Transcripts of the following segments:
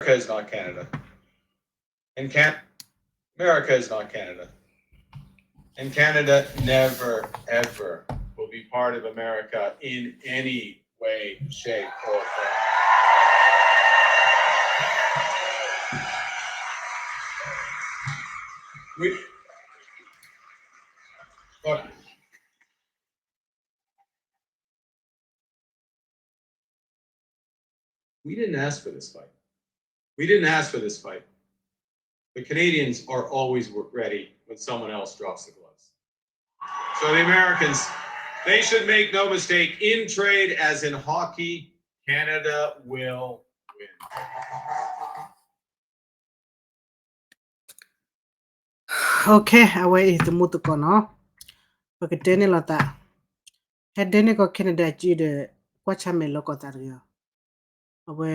America is not Canada. And can America is not Canada. And Canada never, ever will be part of America in any way, shape, or form. We, look, We didn't ask for this fight. We didn't ask for this fight. The Canadians are always ready when someone else drops the gloves. So the Americans, they should make no mistake. In trade, as in hockey, Canada will win. Okay, အဝဲအံၤသမူသကိးနီၤ, ပကတဲန့ၢ်လိာ်သး, ဟဲဒဲန့ၢ်ကီး Canada ကံဒီး ကွၢ်ဆၢၣ်မဲာ်လိာ်ကီးသးတဂ့ၤအီၤ, အဝဲ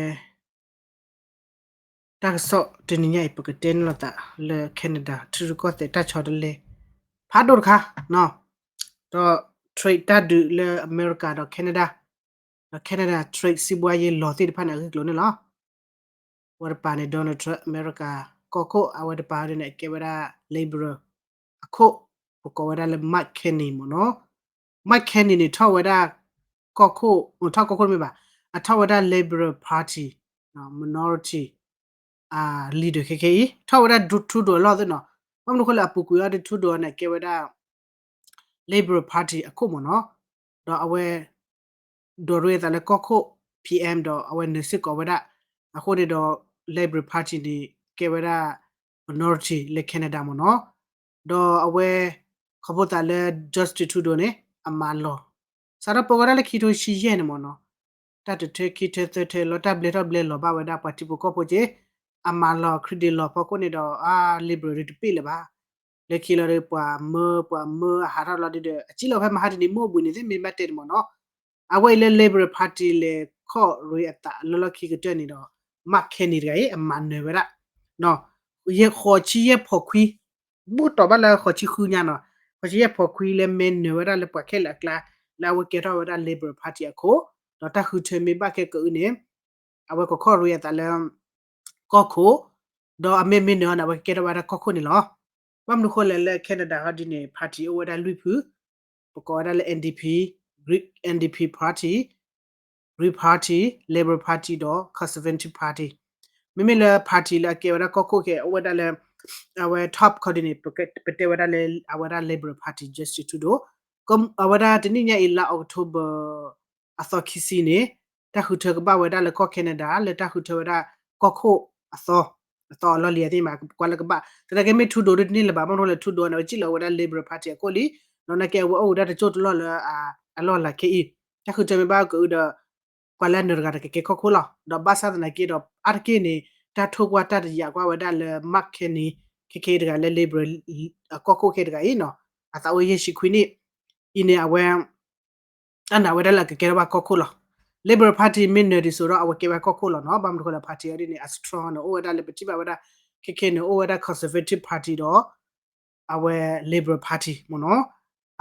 တၢ်ကစီၣ်တနံၤညါအံၤ ပကတဲန့ၢ်လိာ်သးလၢ Canada ထံရူၢ်ကီၢ်သဲးတၢ်ဆီတလဲ ဖးဒိၣ်တခါနီၤ, ဒီး trade တၢ်ဒုးလၢ အမဲရကၤဒီး Canada, ဒီး Canada trade စံးဘှါယ့လီၤသ့ၣ်တဖၣ်န့ၣ် အဂ့ၢ်ကျိၤန့ၣ်လီၤ. အဝဲတပၤန့ၣ် Donald Trump အမဲရကၤကီၢ်ခိၣ်, အဝဲတပၤဒ်န့ၣ် အကဲဝဲဒၣ် Liberal အခိၣ်, ပကိးဝဲဒၣ်လၢ Mark Carney မ့ၢ်နီၤ. Mark Carney န့ၣ် ထီၣ်ဝဲဒၣ်ကီၢ်ခိၣ်, ထီၣ်ကီၢ်ခိၣ်တမ့ၢ်ဘၣ်, အထီၣ်ဝဲဒၣ် Liberal Party minority leader ခဲခဲအံၤ, ထီၣ်ဝဲဒၣ် Trudeau အလီၢ်သ့ၣ်နီၤ. ဘၣ်မနုၤအဃိလဲၣ် အပူၤကွံာ်အီၤဒီး Trudeau န့ၣ် ကဲဝဲဒၣ် Liberal Party အခိၣ်မ့ၢ်နီၤ. ဒီးအဝဲ ဒိးရ့အသးလၢကီၢ်ခိၣ် P M ဒီးအဝဲနုာ်စ့ၢ်ကီးဝဲဒၣ်, အဃိန့ၣ်ဒီး Liberal Party န့ၣ် ကဲဝဲဒၣ် minority လၢ Canada မ့ၢ်နီၤ. ဒီးအဝဲ ခီဖျိသးလၢ Justin Trudeau န့ၣ် အမၤလီၤ, စးထီၣ်ပၢဝဲဒၣ်လၢခံထိဆံယဲၢ်န့ၣ်မ့ၢ်နီၤ, တၢ်တထၢခံထၢသၢထၢလီၤ, တၢ်ဘျဲထီၣ်ဘျဲလီၤဘၣ်ဝဲဒၣ်ပှၤထံဖိကီၢ်ဖိက့, အမၤလီၤ credit လီၤဖီခိၣ်န့ၣ်ဒီး အါ Liberal ဒုးတပ့ၢ်လၢၤဘၣ်. လၢခံလီၤဒီး ပှၤမၢပှၤမၢအဟးထီၣ်လီၤဒုးဒီး အစံၣ်လီၤဖဲမဟါတနံၤမ့ၢ်အိၣ်ဘှံးန့ၣ်သ့ၣ် မ့ၢ်ဘၣ်တဲန့ၣ်မ့ၢ်နီၤ. အဝဲအံၤလၢ Liberal Party လဲၤခီၣ်ရ့အသးလၢလီၢ်ခံကတၢၢ်န့ၣ်ဒီး Mark Carney တဂၤအံၤ အမၤနၢၤဝဲဒၣ် ယဲၢ်ဃီးဆံယဲၢ်ဖီခွံ, ဘူးတီၤဘၣ်လၢဃီးဆံဃုညါနီၤ, ဃီးဆံယဲၢ်ဖီခွံလၢမ့ၢ်နၢၤဝဲဒၣ်လၢပှၤခဲလၢာ်အကျါ, လၢအဝဲကဲထီၣ်ဝဲဒၣ် Liberal Party အခိၣ်, ဒီးတၢ်ဃုထၢမ့ၢ်ဘၣ်ခဲကအုန့ၣ်, အဝဲကခီၣ်ရ့အသးလၢ ကီၢ်ခိၣ်, ဒီးအမ့ၢ်မ့ၢ်နၢၤအီၤန့ၣ် အဝဲကကဲထီၣ်ဝဲဒၣ်ကီၢ်ခိၣ်န့ၣ်လီၤ. ဘၣ်မနုၤဃိလဲၣ်လၢ Canada ဟီဒ်န့ၣ် party အိၣ်ဝဲဒၣ်လွံၢ်ဖု, ပကိးဝဲဒၣ်လၢ N D P, Green, N D P Party, Green Party, Liberal Party ဒီး Conservative Party. မ့မ့ၢ်လၢ party လၢအကဲဝဲဒၣ်ကီၢ်ခိၣ်ခဲအံၤ အိၣ်ဝဲဒၣ်လၢ အဝဲ top ခီဒ်န့ၣ် ပတဲဝဲဒၣ်လၢ အဝဲဒၣ် Liberal Party Justin Trudeau, အဝဲဒၣ်တနံၣ်ညါအံၤလါ October အသီခံဆံန့ၣ် တၢ်ဃုထၢကဘၣ်ဝဲဒၣ်လၢကီၢ် Canada လၢတၢ်ဃုထၢဝဲဒၣ်ကီၢ်ခိၣ်အသီ, အသီအလီၢ်လံၤအသ့ၣ်မး ကွၢ်လၢကဘၣ်, သနာ်က့မ့ၢ် Trudeau ဒ်တန့ၢ်လၢၤဘၣ်, ဘၣ်မနုၤလဲၣ် Trudeau န့ၣ် အဝဲစံၣ်လီၤဝဲဒၣ် Liberal Party အခိၣ်လံ, ဒီးနာ်က့အဝဲအိၣ်ဝဲဒၣ်တစိၢ်တလီၢ်လၢ အလီၢ်လၤခဲအံၤ, တၢ်ဃုထၢမ့ၢ်ဘၣ်ကအုဒီး ပှၤလၢအနၢၤတဂၤဒီးကကဲကီၢ်ခိၣ်လီၤ. ဒီးဘၣ်ဆၣ်သနာ်က့ဒီး အါတက့ၢ်န့ၣ် တၢ်ထိၣ်ကွၢ်တၢ်တယာ်ကွၢ်ဝဲဒၣ်လၢ Mark Carney ခဲခဲအံၤတဂၤလၢ Liberal အကီၢ်ခိၣ်ခဲတဂၤအံၤနီၤ, အသးအိၣ်ယဲၢ်ဆံခွံနံၣ်အံၤန့ၣ် အဝဲ တၢ်နာ်ဝဲဒၣ်လၢအကကဲထီၣ်ဘၣ်ကီၢ်ခိၣ်လီၤ. Liberal Party မ့ၢ်နၢၤဒ်သိးဒီး အဝဲကဲဝဲကီၢ်ခိၣ်လီၤနီၤ. ဘၣ်မနုၤဃိလဲၣ် party အီၤဒ်န့ၣ် အ strong န့ၣ် အိၣ်ဝဲဒၣ်လၢပထံၣ်ဘၣ်ဝဲဒၣ် ခဲခဲန့ၣ် အိၣ်ဝဲဒၣ် Conservative Party ဒီး အဝဲ Liberal Party မ့ၢ်နီၤ.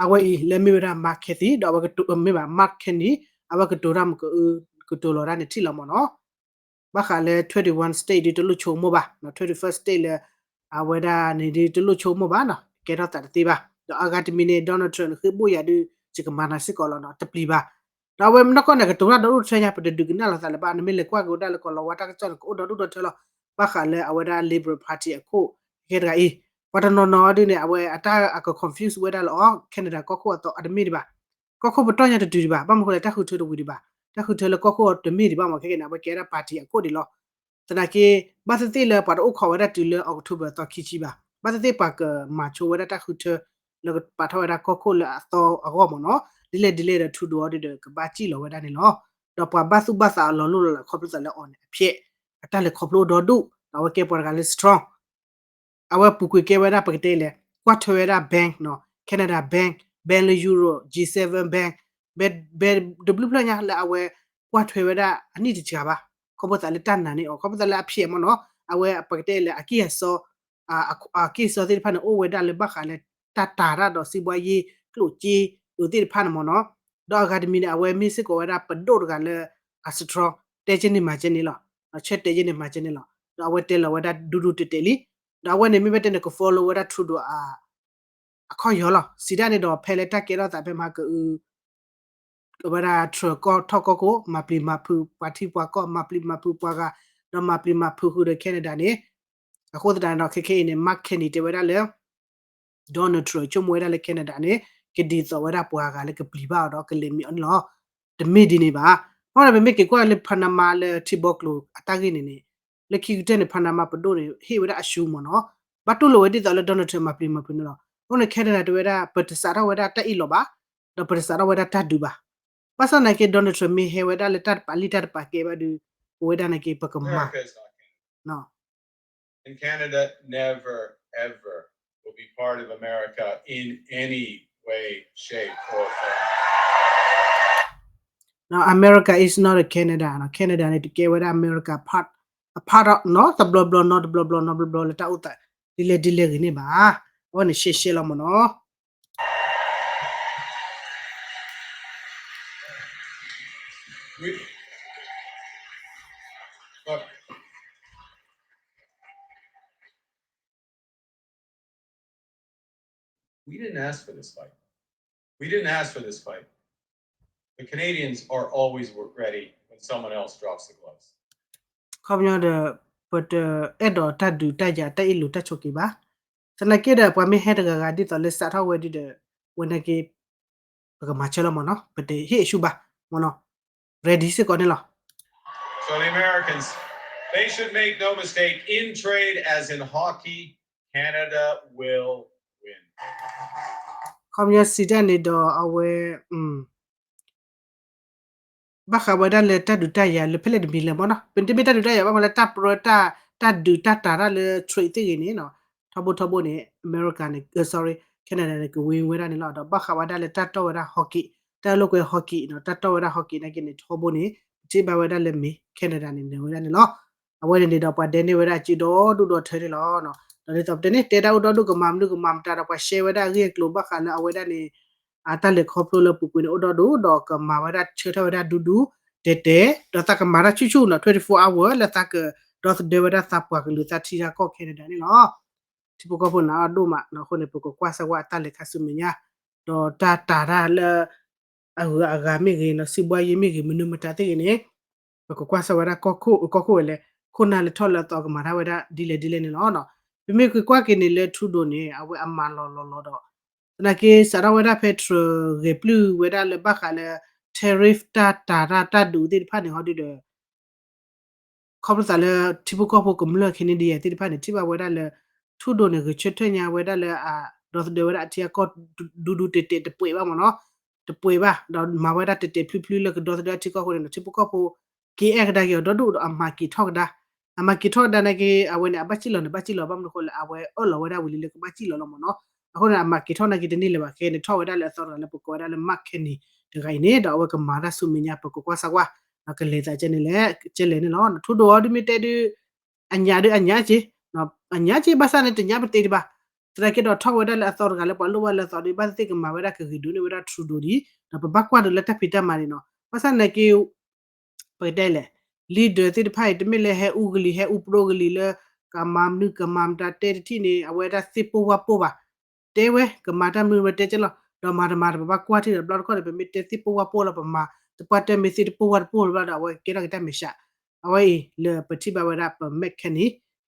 အဝဲအံၤလၢမ့ၢ်ဝဲဒၣ် Mark Carthy ဒီးအဝဲကတိၤ မ့ၢ်ဘၣ် Mark Carney အဝဲကတိၤတၢ်မ့ၢ်ကအု ကတိၤလီၤတၢ်န့ၣ်ထံၣ်လီၤမ့ၢ်နီၤ. ဘၣ်ဃးလၢ twenty-one state ဒ်တလိၣ်ဆိကမိၣ်ဘၣ်, twenty-first state လၢ အဝဲဒၣ်န့ၣ်ဒ်တလိၣ်ဆိကမိၣ်ဘၣ်နီၤ, ကဲထီၣ်သးတသ့ဘၣ်. ဒီးအဂၤတမံၤန့ၣ် Donald Trump န့ၣ် ဃ့ဘိၣ်ယၤဒုး ယကမၤနၤစ့ၢ်ကီးလီၤနီၤ, တပျံၤဘၣ်. ဒီးအဝဲနီၢ်ကီၢ်န့ၣ် ကတိၤတၢ်ဒီဒူၣ်တထၢညါ ပတဒုးကနၣ်လိာ်သးလၢၤဘၣ်. နမ့ၢ်လဲၤကွၢ်က့ၤဝဲဒၣ်လၢကီၢ်လီၤဝါတၢ်ကစီၣ်န့ၣ် ကအိၣ်ဒီဒူၣ်ဒီထၢလီၤ. ဘၣ်ဃးလၢအဝဲဒၣ် Liberal Party အခိၣ် ခဲတဂၤအံၤ, ပှၤတနီၤနီၤဒ်န့ၣ် အဝဲအတၢ်အက confuse ဝဲဒၣ်လၢအီၤ Canada ကီၢ်ခိၣ်အသီအတမ့ၢ်ဒံးဘၣ်. ကီၢ်ခိၣ်ပတီၢ်ညါတတုၤဒံးဘၣ်. ဘၣ်မနုၤဃိလဲၣ် တၢ်ဃုထၢတဝံၤဒံးဘၣ်. တၢ်ဃုထၢလၢကီၢ်ခိၣ်တမ့ၢ်ဒံးဘၣ်မ့ၢ် ခဲကနံၣ်န့ၣ် အဝဲကဲဒၣ် party အခိၣ်ဒံးလီၤ. သနာ်က့ ဘၣ်သ့ၣ်သ့ၣ်လၢပှၤတအိၣ်ခိးဝဲဒၣ်တုၤလၢ October အသီခံဆံဘၣ်. ဘၣ်သ့ၣ်သ့ၣ်ပှၤကမၤဆိဝဲဒၣ်တၢ်ဃုထၢ လၢကပာ်ထီၣ်ဝဲဒၣ်ကီၢ်ခိၣ်လၢအသီအဂီၢ်မ့ၢ်နီၤ. ဒ်လဲၣ်ဒ်လဲၣ်ဒီး Trudeau အီၤဒ်ဒီး ကဘၣ်စံၣ်လီၤဝဲဒၣ်န့ၣ်လီၤ. ဒီးပှၤဘၣ်သူၣ်ဘၣ်သးအလီၤလိၢ်လီၤလးခီဖျိသးလၢအီၤန့ၣ် အဖျဲး အတၢ်လဲၤခီဖျိအိၣ်ဒီဒူၣ် ဒီးအဝဲကဲပှၤတဂၤလၢ strong အဝဲပူၤကွံာ်ကဲဝဲဒၣ်ပကတဲလဲၣ် ကွၢ်ထွဲဝဲဒၣ် bank နီၤ, Canada Bank, bank လၢ Europe, G seven bank, bank, bank တဘျုးဖျၢၣ်ညါလၢအဝဲကွၢ်ထွဲဝဲဒၣ်အနံၣ်တစှၤဘၣ်. ခီဖျိသးလၢတၢ်နာ်န့ၢ်အီၤ ခီဖျိသးလၢအဖျဲးမ့ၢ်နီၤ, အဝဲပကတဲလဲၣ် အကံၢ်အစီ အကံၢ်အစီသ့ၣ်တဖၣ်န့ၣ် အိၣ်ဝဲဒၣ်လၢဘၣ်ဃးလၢတၢ်တာ်တၢ်ဒီးစံးဘှါယ့ကျိၣ်စ့အသ့ၣ်တဖၣ်န့ၣ်မ့ၢ်နီၤ, ဒီးအဂၤတမံၤန့ၣ် အဝဲမ့ၢ်စ့ၢ်ကီးဝဲဒၣ်ပဒိၣ်တဂၤလၢအ strong တဲက့ၤန့ၢ်မၤက့ၤန့ၣ်လီၤ, ဆၢတဲာ်က့ၤန့ၢ်မၤက့ၤန့ၣ်လီၤ. ဒီးအဝဲတဲလီၤဝဲဒၣ်ဒူဒူတဲာ်တဲာ်လံ. ဒီးအဝဲန့ၣ်မ့ၢ်ဝဲတဲန့ၣ် က follow ဝဲဒၣ် Trudeau အ အခီၣ်ယီၤလီၤ. စံးဒၣ်န့ၣ်ဒီး ဖဲလၢတၢ်ကဲထီၣ်သးဖဲမဟါကအု ဝဲဒၣ် Trump ကီၢ်ထီၣ်ကီၢ်ခိၣ် မၤပျံၤမၤဖုးပှၤထံပှၤကီၢ် မၤပျံၤမၤဖုးပှၤဂၤ ဒီးမၤပျံၤမၤဖုးဃုာ်ဒီး Canada န့ၣ်, အဃိသတးန့ၣ်ဒီး ခဲခဲအံၤန့ၣ် Mark Carney တဲဝဲဒၣ်လၢ Donald Trump ဆိကမိၣ်ဝဲဒၣ်လၢ Canada န့ၣ် ကဒ်သိးဝဲဒၣ်ပှၤဂၤလၢကပျံၤဘၣ်အီၤဒီးကလဲၤမံအီၤန့ၣ်လီၤ. တမ့ၢ်ဒ်န့ၣ်ဘၣ်. ဘၣ်ဒီးပမ့ၢ်က့ၤကွၢ်လၢ Panama လၢထံဘီကျိၤအတၢ်ဂ့ၢ်န့ၣ်န့ၣ် လၢခံကတၢၢ်န့ၣ် Panama ပဒိၣ်န့ၣ် ဟ့ၣ်ဝဲဒၣ်အရှုံးမ့ၢ်နီၤ. ဘၣ်တူၢ်လိာ်ဝဲဒ်သိးလၢ Donald Trump မၤပျံၤမၤဖုးန့ၣ်လီၤ. အဃိန့ၣ် Canada တဲဝဲဒၣ် ပတစးထီၣ်ဝဲဒၣ်တၢ်အ့ၣ်လိာ်ဘၣ်, ဒီးပတစးထီၣ်ဝဲဒၣ်တၢ်ဒုးဘၣ်. ဘၣ်ဆၣ်သနာ်က့ Donald Trump မ့ၢ်ဟဲဝဲဒၣ်လၢတၢ်တပာ်လံၣ်တၢ်တပာ်ကဲဘၣ်ဒီး ပဝဲဒၣ်နာ်က့ ပကမၤ America is not Canada. No. And Canada never, ever will be part of America in any way, shape, or form. No, America is not a Canada. No, Canada န့ၣ် တကဲဝဲဒၣ် America part, a part of, နီတဘျီဘျီ နီတဘျီဘျီ နီတဘျီဘျီ လၢတၢ်အိၣ်သးဒ်လဲၣ်ဒ်လဲၣ်ဂ့ၤန့ၣ်ဘၣ်. အဝဲန့ၣ်ရှဲရှဲလီၤမ့ၢ်နီၤ. We, look, we didn't ask for this fight. We didn't ask for this fight. The Canadians are always ready when someone else drops the gloves. ခီပညီဒီး ပတအဲၣ်ဒိးတၢ်ဒုးတၢ်ယၤတၢ်အ့ၣ်လိာ်တၢ်ဆိးက့ဘၣ်. သနာ်က့ဒီး ပှၤမ့ၢ်ဟဲတဂၤဂၤဒ်သိးလၢစးထီၣ်ဝဲဒ်ဒီး ဝဲနာ်က့ ပကမၤဆၢလီၤမ့ၢ်နီၤ, ပတဟ့ၣ်အရှုံးဘၣ် မ့ၢ်နီၤ, ready စ့ၢ်ကီးန့ၣ်လီၤ. So the Americans, they should make no mistake, in trade as in hockey, Canada will win. ခီပညီစံးတၢ်န့ၣ်ဒီးအဝဲ ဘၣ်ဃးဝဲဒၣ်လၢတၢ်ဒုးတၢ်ယၤလၢဖဲလဲၣ်တမံၤလဲၣ်မ့ၢ်နီၤ, ပတမ့ၢ်တၢ်ဒုးတၢ်ယၤဘၣ်မ့ၢ်လၢတၢ်ပြၢ တၢ်ဒုးတၢ်တာ်တၢ်လၢ trade သ့ၣ်ဂ့ၤန့ၣ်နီၤ, ထီဘိထီဘိန့ၣ် America န့ၣ် sorry, Canada န့ၣ် က win ဝဲဒၣ်န့ၣ်လီၤ. ဒီးဘၣ်ဃးဝဲဒၣ်လၢတၢ်တီၢ်ဝဲဒၣ် hockey, တၢ်လိာ်ကွဲ hockey နီၤ, တၢ်တီၢ်ဝဲဒၣ် hockey နာ်က့န့ၣ် ထီဘိန့ၣ် ပထံၣ်ဘၣ်ဝဲဒၣ်လၢမ့ၢ် Canada န့ၣ် နၢၤဝဲဒၣ်န့ၣ်လီၤ. အဝဲန့ၣ်န့ၣ်ဒီးပှၤဒဲန့ၢ်ဝဲဒၣ်အစုဒီဒူၣ်ဒီထၢန့ၣ်လီၤ. ဒီးဒ်သိးပတဲန့ၣ် တဲတၢ်အိၣ်ဒီဒူၣ် ကမၤမနုၤကမၤမတၤဒီး ပှၤရှဲဝဲဒၣ်အဂ့ၢ်အကျိၤဘၣ်ဃးလၢအဝဲဒၣ်န့ၣ် အတၢ်လဲၤခီဖျိလၢပူၤကွံာ်န့ၣ်အိၣ်ဒီဒူၣ် ဒီးကမၤဝဲဒၣ်ဆၢထၢၣ်ဝဲဒၣ်ဒူဒူတဲာ်တဲာ် ဒီးသးကမၤတၢ်ဆူၣ်ဆူၣ်နီၤ twenty-four hour လၢသးကဒီသဒၢဝဲဒၣ်သးပှၤကလုာ်သးထံတၢ်ကီၢ် Canada န့ၣ်လီၤ. ထံဖိကီၢ်ဖိန့ၣ်အဒိၣ်မးနီၤ, အဃိန့ၣ် ပကကွၢ်စၢၤဝဲအတၢ်လဲၤခါဆူမဲာ်ညါ ဒီးတၢ်တာ်တၢ်လၢ အဂုၤအဂၤမ့ၢ်ဂ့ၤနီၤ, စံးဘှါယ့မ့ၢ်ဂ့ၤ မနုၤမတၤသ့ၣ်ဂ့ၤန့ၣ် ပကကွၢ်စၢၤဝဲဒၣ်ကီၢ်ခိၣ် ကီၢ်ခိၣ်ဝဲလဲၣ်, ခိၣ်နၢ်လၢထီၣ်လၢအသီကမၤတၢ်ဝဲဒၣ်ဒ်လဲၣ်ဒ်လဲၣ်န့ၣ်လီၤ. ပမ့ၢ်က့ၤကွၢ်က့ၤန့ၣ်လၢ Trudeau န့ၣ် အဝဲအမၤလီၤလီၤလီၤဒီး သနာ်က့စးထီၣ်ဝဲဒၣ်ဖဲ Trump ဂဲၤပျုၢ်ဝဲဒၣ်လၢဘၣ်ဃးလၢ tariff တၢ်တာ်တၢ်တၢ်ဒုးသ့ၣ်တဖၣ်န့ၣ် ဟီဒုဒီး ခီဖျိသးလၢ ထံဖိကီၢ်ဖိကမျၢၢ် Canadian သ့ၣ်တဖၣ်န့ၣ် ထံၣ်ဘၣ်ဝဲဒၣ်လၢ Trudeau န့ၣ် ဂဲၤဆၢထၢၣ်ညါဝဲဒၣ်လၢအဒီသဒၢဝဲဒၣ်အထံအကီၢ်ဒူဒူတဲာ်တဲာ်တပှဲၤဘၣ်မ့ၢ်နီၤ, တပှဲၤဘၣ် ဒီးမၤဝဲဒၣ်တဲာ်တဲာ်ဖျုဖျုလၢကဒီသဒၢအထံကီၢ်အဃိန့ၣ်ဒီး ထံဖိကီၢ်ဖိ က့ၤအဲၣ်ကဒါက့ၤအီၤဒီဒူၣ်ဒီးအမၤက့ၤထီၣ်ကဒါ, အမၤက့ၤထီၣ်ကဒါနာ်က့ အဝဲန့ၣ် အဘၣ်စံၣ်လီၤန့ၣ် ဘၣ်စံၣ်လီၤ ဘၣ်မနုၤဃိလၢအဝဲအၢၣ်လီၤဝဲဒၣ်ဝံၤလံလၢကဘၣ်စံၣ်လီၤလီၤမ့ၢ်နီၤ, အဃိန့ၣ် အမၤက့ၤထီၣ်နာ်က့တန့ၢ်လၢၤဘၣ် ခဲန့ၣ်ထီၣ်ဝဲဒၣ်လၢအသီတဂၤလၢပကိးဝဲဒၣ်လၢ Mark Carney တဂၤအံၤန့ၣ် ဒီးအဝဲကမၤတၢ်ဆူမဲာ်ညါ ပကကွၢ်စၢၤကွၢ် ကလဲၤသးကဲန့ၣ်လဲၣ် ကဲလဲၣ်န့ၣ်လီၤ. Trudeau အီၤဒုမ့ၢ်တဲဒု အညးဒုအညးက့, အညးက့ ဘၣ်ဆၣ်န့ၣ် တညးပသ့ဒံးဘၣ်. သနာ်က့ဒီးထီၣ်ဝဲဒၣ်လၢအသီတဂၤလၢပှၤလိၣ်ဘၣ်လၢအသီဒု ဘၣ်သ့ၣ်သ့ၣ်ကမၤဝဲဒၣ်ကဂ့ၤဒိၣ်န့ၢ်ဝဲဒၣ် Trudeau ဒံး, ဒီးပဘၣ်ကွၢ်ဒိးလၢတၢ်ဖံးတၢ်မၤန့ၣ်နီၤ. ဘၣ်ဆၣ်သနာ်က့ ပကတဲလဲၣ်, leader သ့ၣ်တဖၣ်အံၤ တမ့ၢ်လၢဟဲအူကလံၤ ဟဲအူပရိကလံၤလၢ ကမၤမနုၤကမၤမတၤတဲတထံၣ်န့ၣ် အဝဲဒၣ်သ့ၣ်ပိၢ်ဝၢ်ပိၢ်ဘၣ်. တဲဝဲ ကမၤတၢ်မနုၤဝဲတဲကဲလီၤ, ဒီးမၤတမၤဒီး ပဘၣ်ကွၢ်ထံၣ်ဒီး ဘျီတခီန့ၣ် ပမ့ၢ်တဲသ့ၣ်ပိၢ်ဝၢ်ပိၢ်လီၤ ပမၤ သပှၢ်တၢၢ်မ့ၢ်သ့ၣ်တပိၢ်ဝၢ်တပိၢ်လီၤဘျီဒီး အဝဲကကဲထီၣ်က့ၤတၢ်မဲာ်ဆှး. အဝဲအံၤလၢပထံၣ်ဘၣ်ဝဲဒၣ်ပ Mark Carney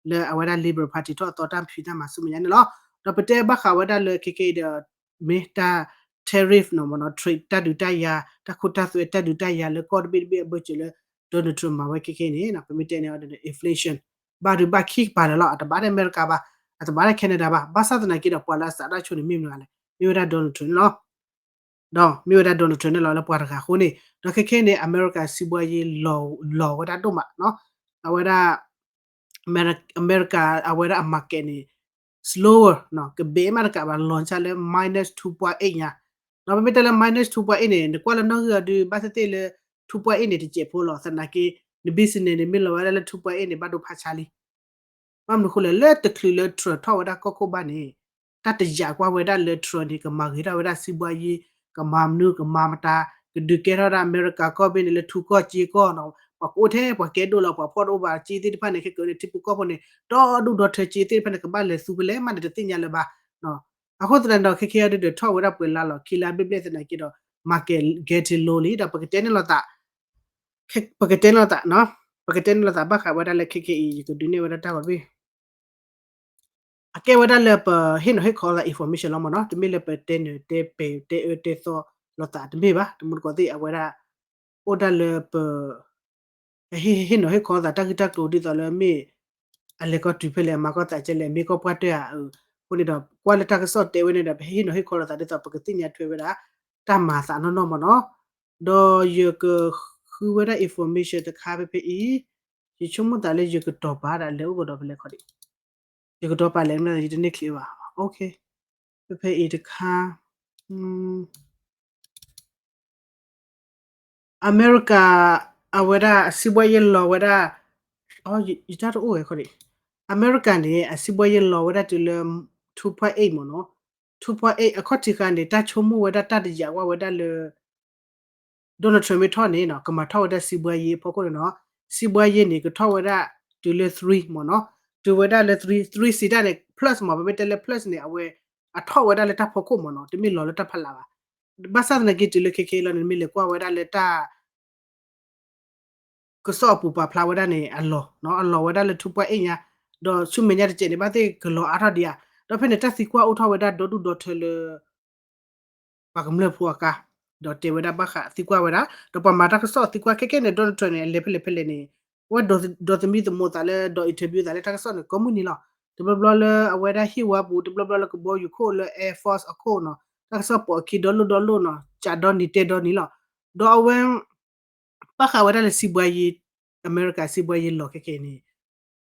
လၢအဝဲဒၣ် Liberal Party ထီၣ်အသီတၢ်ဖံးတၢ်မၤဆူမဲာ်ညါန့ၣ်လီၤ. ဒီးပတဲဘၣ်ဃးဝဲဒၣ်လၢခဲခဲအံၤဒီး မ့ၢ်တၢ် tariff နီၤမ့ၢ်နီၤ trade တၢ်ဒုးတၢ်ယၤ တၢ်ခိတၢ်သွဲတၢ်ဒုးတၢ်ယၤလၢကီၢ်တဘ့ၣ်တဘ့ၣ်အဘၢၣ်စၢၤလၢ Donald Trump မၤဝဲခဲခဲအံၤန့ၣ် ပမ့ၢ်တဲန့ၣ်အီၤဒီး inflation ဘၣ်ဒုးဘၣ်ခံကပၤလၢာ်လီၤ. အတဘၣ်လၢအမဲရကၤဘၣ်, အတဘၣ်လၢ Canada ဘၣ်, ဘၣ်ဆၣ်သနာ်က့ဒီးပှၤလၢအစးထီၣ်ဆိန့ၣ်မ့ၢ်မနုၤလဲၣ်, မ့ၢ်ဝဲဒၣ် Donald Trump န့ၣ်လီၤ. ဒီးမ့ၢ်ဝဲဒၣ် Donald Trump န့ၣ်လီၤလၢပှၤတဂၤအဃိန့ၣ် ဒီးခဲခဲအံၤန့ၣ် အမဲရကၤစံးဘှါယ့လီၤဝဲဒၣ်ဒိၣ်မးနီၤ. အဝဲဒၣ် အမဲရကၤ အဝဲဒၣ်အ market န့ၣ် slower နီၤ ကဘဲးမးတကးဘၣ် လီၤဆၣ်လၢ minus two point eight ညါ, ဒီးပမ့ၢ်တဲလၢ minus two point eight န့ၣ် နကွၢ်လၢနီၣ်ဂံၢ်အီၤဒုး ဘၣ်သ့ၣ်သ့ၣ်လၢ two point eight န့ၣ် တစဲးဖိလီၤ. သနာ်က့ န business န့ၣ် မ့ၢ်လီၤဝဲဒၣ်လၢ two point eight န့ၣ် ဘၣ်ဒိဖးဆါလံ. ဘၣ်မနုၤအဃိလဲၣ်, လၢတချုးလၢ Trump ထီၣ်ဝဲဒၣ်ကီၢ်ခိၣ်ဘၣ်န့ၣ် တၢ်တယာ်ကွၢ်ဝဲဒၣ်လၢ Trump န့ၣ် ကမၤဂ့ၤထီၣ်ဝဲဒၣ်စံးဘှါယ့, ကမၤမနုၤကမၤမတၤ, ကဒုးကဲထီၣ်ဝဲဒၣ်အမဲရကၤကီၢ်ဘ့ၣ်န့ၣ်လၢထူကီၢ်စ့ကီၢ်နီၤ, ပှၤကအိၣ်ထဲပှၤကဲဒိၣ်လီၤ ပှၤဖှီၣ်တအိၣ်ဘၣ် ကၠ့သ့ၣ်တဖၣ်န့ၣ် ခဲကနံၣ်န့ၣ် ထံဖိကီၢ်ဖိန့ၣ် ဒီဒူၣ်ဒီထၢ ကၠ့သ့ၣ်တဖၣ်န့ၣ် ကဘၣ်လဲၤသူဖဲလဲၣ်မးန့ၣ် တသ့ၣ်ညါလၢၤဘၣ်. အဃိသတးန့ၣ်ဒီး ခဲကနံၣ်အံၤဒီး ထီၣ်ဝဲဒၣ်ပှဲၤလါလီၤ ခံလါဘျဲၣ်ဘျဲၣ်သနာ်က့ဒီး market ကဲထံလိၤလံ ဒီးပကတဲန့ၢ်လိာ်သး ပကတဲန့ၢ်လိာ်သး ပကတဲန့ၢ်လိာ်သးဘၣ်ဃးဝဲဒၣ်လၢခဲကနံၣ်အံၤ ယကဒုးနဲၣ်ဝဲဒၣ်တၢ်ဂီၤတဘ့ၣ် အကဲဝဲဒၣ်လၢပဟ့ၣ်နီၤဟ့ၣ်ခီလိာ်သး information လီၤမ့ၢ်နီၤ, တမ့ၢ်လၢပတဲနၢၤတဲပှဲၤတဲအၢတဲသီလိာ်သးတမ့ၢ်ဘၣ်. တမူတကိးသ့ၣ် အဝဲဒၣ် အိၣ်ဒၣ်လၢပ ဟ့ၣ်နီၤဟ့ၣ်ခီလိာ်သးတၢ်ဂ့ၢ်တၢ်ကျိၤဒ်သိးလၢမ့ၢ် အလဲၤကီၢ်တုၤဖဲလဲၣ် အမၤကီၢ်သးကဲလဲၣ် မ့ၢ်ကီၢ်ပှၢ်တၢၢ်ဧါ, အဃိန့ၣ်ဒီး ကွၢ်လၢတၢ်ကစီၣ်တဲဝဲန့ၣ်ဒီး ပဟ့ၣ်နီၤဟ့ၣ်ခီလိာ်သးဒ်သိး ပကသ့ၣ်ညါထွဲဝဲဒၣ် တၢ်မၤအသးနီၢ်နီၢ်မ့ၢ်နီၤ. ဒီးယကဃုဝဲဒၣ် information တခါဖဲဖဲအံၤ, ယဆိကမိၣ်သးလၢယကတီၤပာ်ဒၣ်လဲၤအိၣ်ကဒီးဖဲလဲၣ်ခီဒံး ယကတီၤပာ်လဲၤမ့ၢ်ယတန့ၢ်ချ့ဘၣ်. ဖဲဖဲအံၤတခါ အမဲရကၤ အဝဲဒၣ်အစံးဘှါယဲလီၤဝဲဒၣ် ယတၢ်တအိၣ်ဝဲခီဒံး အမဲရကၤန့ၣ် အစံးဘှါယဲလီၤဝဲဒၣ်တုၤလၢ two point eight မ့ၢ်နီၤ, two point eight အခီၣ်ထံးခါန့ၣ် တၢ်ဆိကမိၣ်ဝဲဒၣ်တၢ်တယာ်ဝဲဒၣ်လၢ Donald Trump မ့ၢ်ထီၣ်န့ၣ်နီၤ ကမၤထီၣ်ဝဲဒၣ်စံးဘှါယဲအဖီခိၣ်န့ၣ်နီၤ, စံးဘှါယဲန့ၣ် ကထီၣ်ဝဲဒၣ်တုၤလၢ three မ့ၢ်နီၤ, တုၤဝဲဒၣ်လၢ three, three စံးတၢ်န့ၣ် plus မ့ၢ် ပမ့ၢ်တဲလၢ plus န့ၣ် အဝဲ အထီၣ်ဝဲဒၣ်လၢတၢ်ဖီခိၣ်မ့ၢ်နီၤ, တမ့ၢ်လီၤလၢတၢ်ဖးလၢ်ဘၣ်. ဘၣ်ဆၣ်သနာ်က့တုၤလၢခဲခဲအံၤလီၤန့ၣ် မ့ၢ်လဲၤကွၢ်ဝဲဒၣ်လၢတၢ် ကစီၣ်အပူၤပာ်ဖျါဝဲဒၣ်န့ၣ် အလီၤ, အလီၤဝဲဒၣ်လၢ two point eight ညါ, ဒီးဆူမဲာ်ညါတစဲးန့ၣ် ဘၣ်သ့ၣ်ကလီၤအါထီၣ်ဒံးဧါ, ဒီးဖဲန့ၣ်တၢ်သံကွၢ်အိၣ်ထီၣ်ဝဲဒၣ်ဒီဒူၣ်ဒီထၢလၢ ပှၤကမျၢၢ်ဖိအကျါ, ဒီးတဲဝဲဒၣ်ဘၣ်ဃးသံကွၢ်ဝဲဒၣ်, ဒီးပှၤမၤတၢ်ကစီၣ်သံကွၢ်ခဲခဲန့ၣ် Donald Trump န့ၣ် အလဲၤဖဲလဲၣ်ဖဲလဲၣ်န့ၣ်, အဝဲဒီးသမံသမိးသးလၢ ဒီး interview သးလၢတၢ်ကစီၣ်န့ၣ် ကိးမုၢ်နံၤလီၤ. တဘျီဘျီလၢအဝဲဒၣ်ဟံၣ်ဝါပူၤ, တဘျီဘျီလၢကဘီယူၤခိၣ်လၢ Air Force အခိၣ်နီၤ, တၢ်ကစီၣ်ပိာ်အခံဒီလိၣ်ဒီလိၣ်နီၤ, ကးဒီနံၤတဲဒီနံၤလီၤ. ဒီးအဝဲ ဘၣ်ဃးဝဲဒၣ်လၢစံးဘှါယဲ, အမဲရကၤစံးဘှါယဲလီၤခဲခဲအံၤန့ၣ်,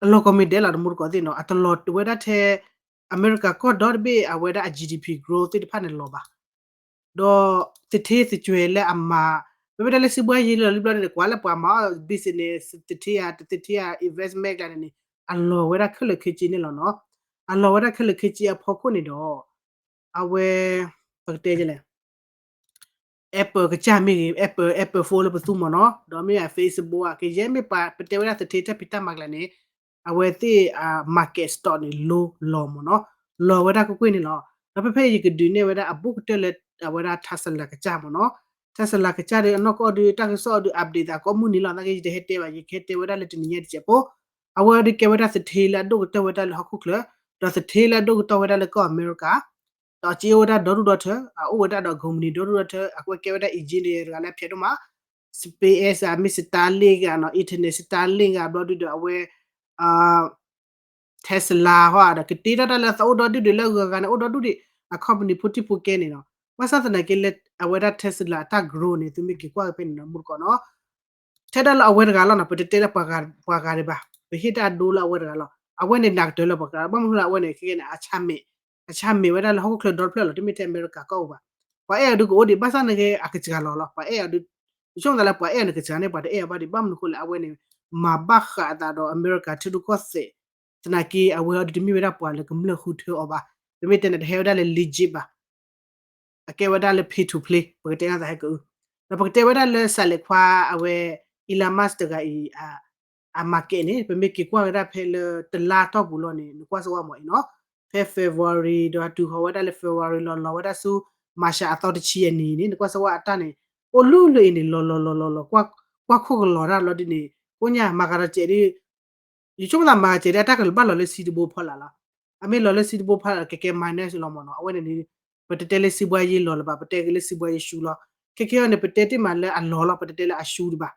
အလီၤကီၢ်မ့ၢ်ဒဲးလီၤ တမူတကိးသ့ၣ်နီၤ, အတလီၤဝဲဒၣ်ထဲ အမဲရကၤကီၢ်ဒီတဘ့ၣ် အဝဲဒၣ်အ G D P growth သ့ၣ်တဖၣ်န့ၣ်လီၤဘၣ်. ဒီးသထ့သကွဲၤလၢအမၤ, ပမ့ၢ်တဲလၢစံးဘှါယဲလီၤလံဘျီန့ၣ် ကွၢ်လၢပှၤမၤအီၣ် business သထ့ဧါ တသထ့ဧါ investment ကျါန့ၣ်န့ၣ် အလီၤဝဲဒၣ်ခဲလၢာ်ခဲဆ့န့ၣ်လီၤနီၤ. အလီၤဝဲဒၣ်ခဲလၢာ်ခဲဆ့အဖီခိၣ်န့ၣ်ဒီး အဝဲ ပကတဲလဲၣ် Apple ကစၢ်မ့ၢ်ဂ့ၤ, Apple, Apple phone လၢပသူမ့ၢ်နီၤ, ဒီးမ့ၢ် Facebook ဧါ, ကယဲၢ်မ့ၢ်ပှၤ ပတဲဝဲဒၣ်သထ့တၢ်ဖံးတၢ်မၤကျါန့ၣ်, အဝဲသ့ၣ် market stock န့ၣ် လီၤလီၤမ့ၢ်နီၤ, လီၤဝဲဒၣ်ကွ့ၢ်ကွ့ၢ်န့ၣ်လီၤ. ဒီးဖဲဖဲယကဒုးနဲၣ်ဝဲဒၣ်အဘူးကတၢၢ်လၢ အဝဲဒၣ် Tesla ကစၢ်မ့ၢ်နီၤ, Tesla ကစၢ်ဒီးအနီၢ်ကီၢ်ဒီး တၢ်ကစီၣ်ဒီး update သးကိးမုၢ်နံၤလီၤ, နာ်က့ယတဟဲတဲဘၣ်, ယကဟဲတဲဝဲဒၣ်လၢတနံၤညါတစဲးဖိ အဝဲဒၣ်ကဲဝဲဒၣ်သထ့လၢအဒိၣ်ကတၢၢ်ဝဲဒၣ်လၢဟီၣ်ခိၣ်ချၢ, ဒီးသထ့လၢအဒိၣ်ကတၢၢ်ဝဲဒၣ်လၢကီၢ်အမဲရကၤ, ဒီးစ့အိၣ်ဝဲဒၣ်ဒီဒူၣ်ဒီထၢ, အအိၣ်ဝဲဒၣ်ဒီး company ဒီဒူၣ်ဒီထၢ, အကွဲးကဲဝဲဒၣ် engineer တဂၤလၢဖျဲးဒိၣ်မး, SpaceX ဧါ, မ့ၢ် Starlink ဧါနီၤ, internet Starlink ဧါ, ဘျီဒုဒီးအဝဲ Tesla ဟီဒီး ကတ့ထီၣ်တၢ်လၢသးအိၣ်ဒီဒူၣ်ဒံးလၢအဂၤဂၤန့ၣ် အိၣ်ဒီဒူၣ်ဒံး, အ company ဖိတံၢ်ဖိကဲန့ၣ်နီၤ. ဘၣ်ဆၣ်သနာ်က့လၢ အဝဲဒၣ် Tesla အတၢ် growth န့ၣ် သုမ့ၢ်က့ၤကွၢ်ဖဲန့ၣ်နီၤ မူတကိးနီၤ ထဲဒၣ်လၢအဝဲတဂၤလီၤနီၤ, ပတတဲလၢပှၤဂၤဒံးဘၣ်, ပဟ့ၣ်တၢ်ဒိလၢအဝဲတဂၤလီၤ. အဝဲန့ၣ်နးကတၢၢ်လၢပှၤဂၤ, ဘၣ်မနုၤလၢအဝဲန့ၣ် ခဲကနံၣ်န့ၣ် အဆၢမ့ၢ်, အဆၢမ့ၢ်ဝဲဒၣ်လၢဟီၣ်ခိၣ်ချၢဒီတဖျၢၣ်လီၤ, တမ့ၢ်ထဲအမဲရကၤကီၢ်ပူၤဘၣ်. ပှၤအဲၣ်အီၤဒုးကအိၣ်ဒံး, ဘၣ်ဆၣ်သနာ်က့ အကစှၤလီၤလီၤ, ပှၤအဲၣ်အီၤဒုး, ယဆိကမိၣ်သးလၢပှၤအဲၣ်အီၤန့ၣ် ကစှၤန့ၢ်ပှၤတအဲၣ်အီၤဘၣ်ဒံး, ဘၣ်မနုၤအဃိလဲၣ်, အဝဲန့ၣ် မၤဘၣ်ဃးအသးဒီးအမဲရကၤထံရူၢ်ကီၢ်သဲး, သနာ်က့ အဝဲအီၤဒုးတမ့ၢ်ဝဲဒၣ်ပှၤလၢကမျၢၢ်ဃုထၢအီၤဘၣ်, တမ့ၢ်တဲန့ၣ် တဟဲဝဲဒၣ်လၢ legit ဘၣ်. အကဲဝဲဒၣ်လၢ pay to play ပကတဲဒၣ်သးဟဲကအု, ဒီးပကတဲဝဲဒၣ်လၢ စးလဲၤခွါ အဝဲ Elon Musk တဂၤအံၤ အ market န့ၣ် ပမ့ၢ်က့ၤကွၢ်ဝဲဒၣ်ဖဲလၢတလါတီၢ်ပူၤလီၤန့ၣ် နကွၢ်စ့ၢ်ကီးမ့ၢ်အံၤနီၤ, ဖဲ February ဒီးတုၤဃီၤဝဲဒၣ်လၢ February လီၤလီၤဝဲဒၣ်ဆူ March အသီတဆံအနံၤန့ၣ် နကွၢ်စ့ၢ်ကီးအတၢ်န့ၣ် အိၣ်လၢလၢအံၤန့ၣ် လီၤလီၤလီၤလီၤလီၤ, ကွၢ်ခိၣ်ကလီၤတၢ်လီၤဒ်န့ၣ် ကိညၣ်မၤဂၤဒီးစဲးဒ် ယဆိကမိၣ်သးမၤစဲးဒ်အတၢ်ကလၢဘၣ်လီၤလၢစံတဘိဖီလာ်လီၤ. အမ့ၢ်လီၤလၢစံတဘိဖီလာ်ကဲကဲ minus လီၤမ့ၢ်နီၤ. အဝဲန့ၣ်န့ၣ် ပတတဲလၢစံးဘှါယဲလီၤလၢၤဘၣ်, ပတဲက့ၤလၢစံးဘှါယဲရှုံးလီၤ. ခဲခဲအံၤန့ၣ် ပတဲတ့ၢ်မးလၢအလီၤလီၤ, ပတတဲလၢအရှုံးဒံးဘၣ်.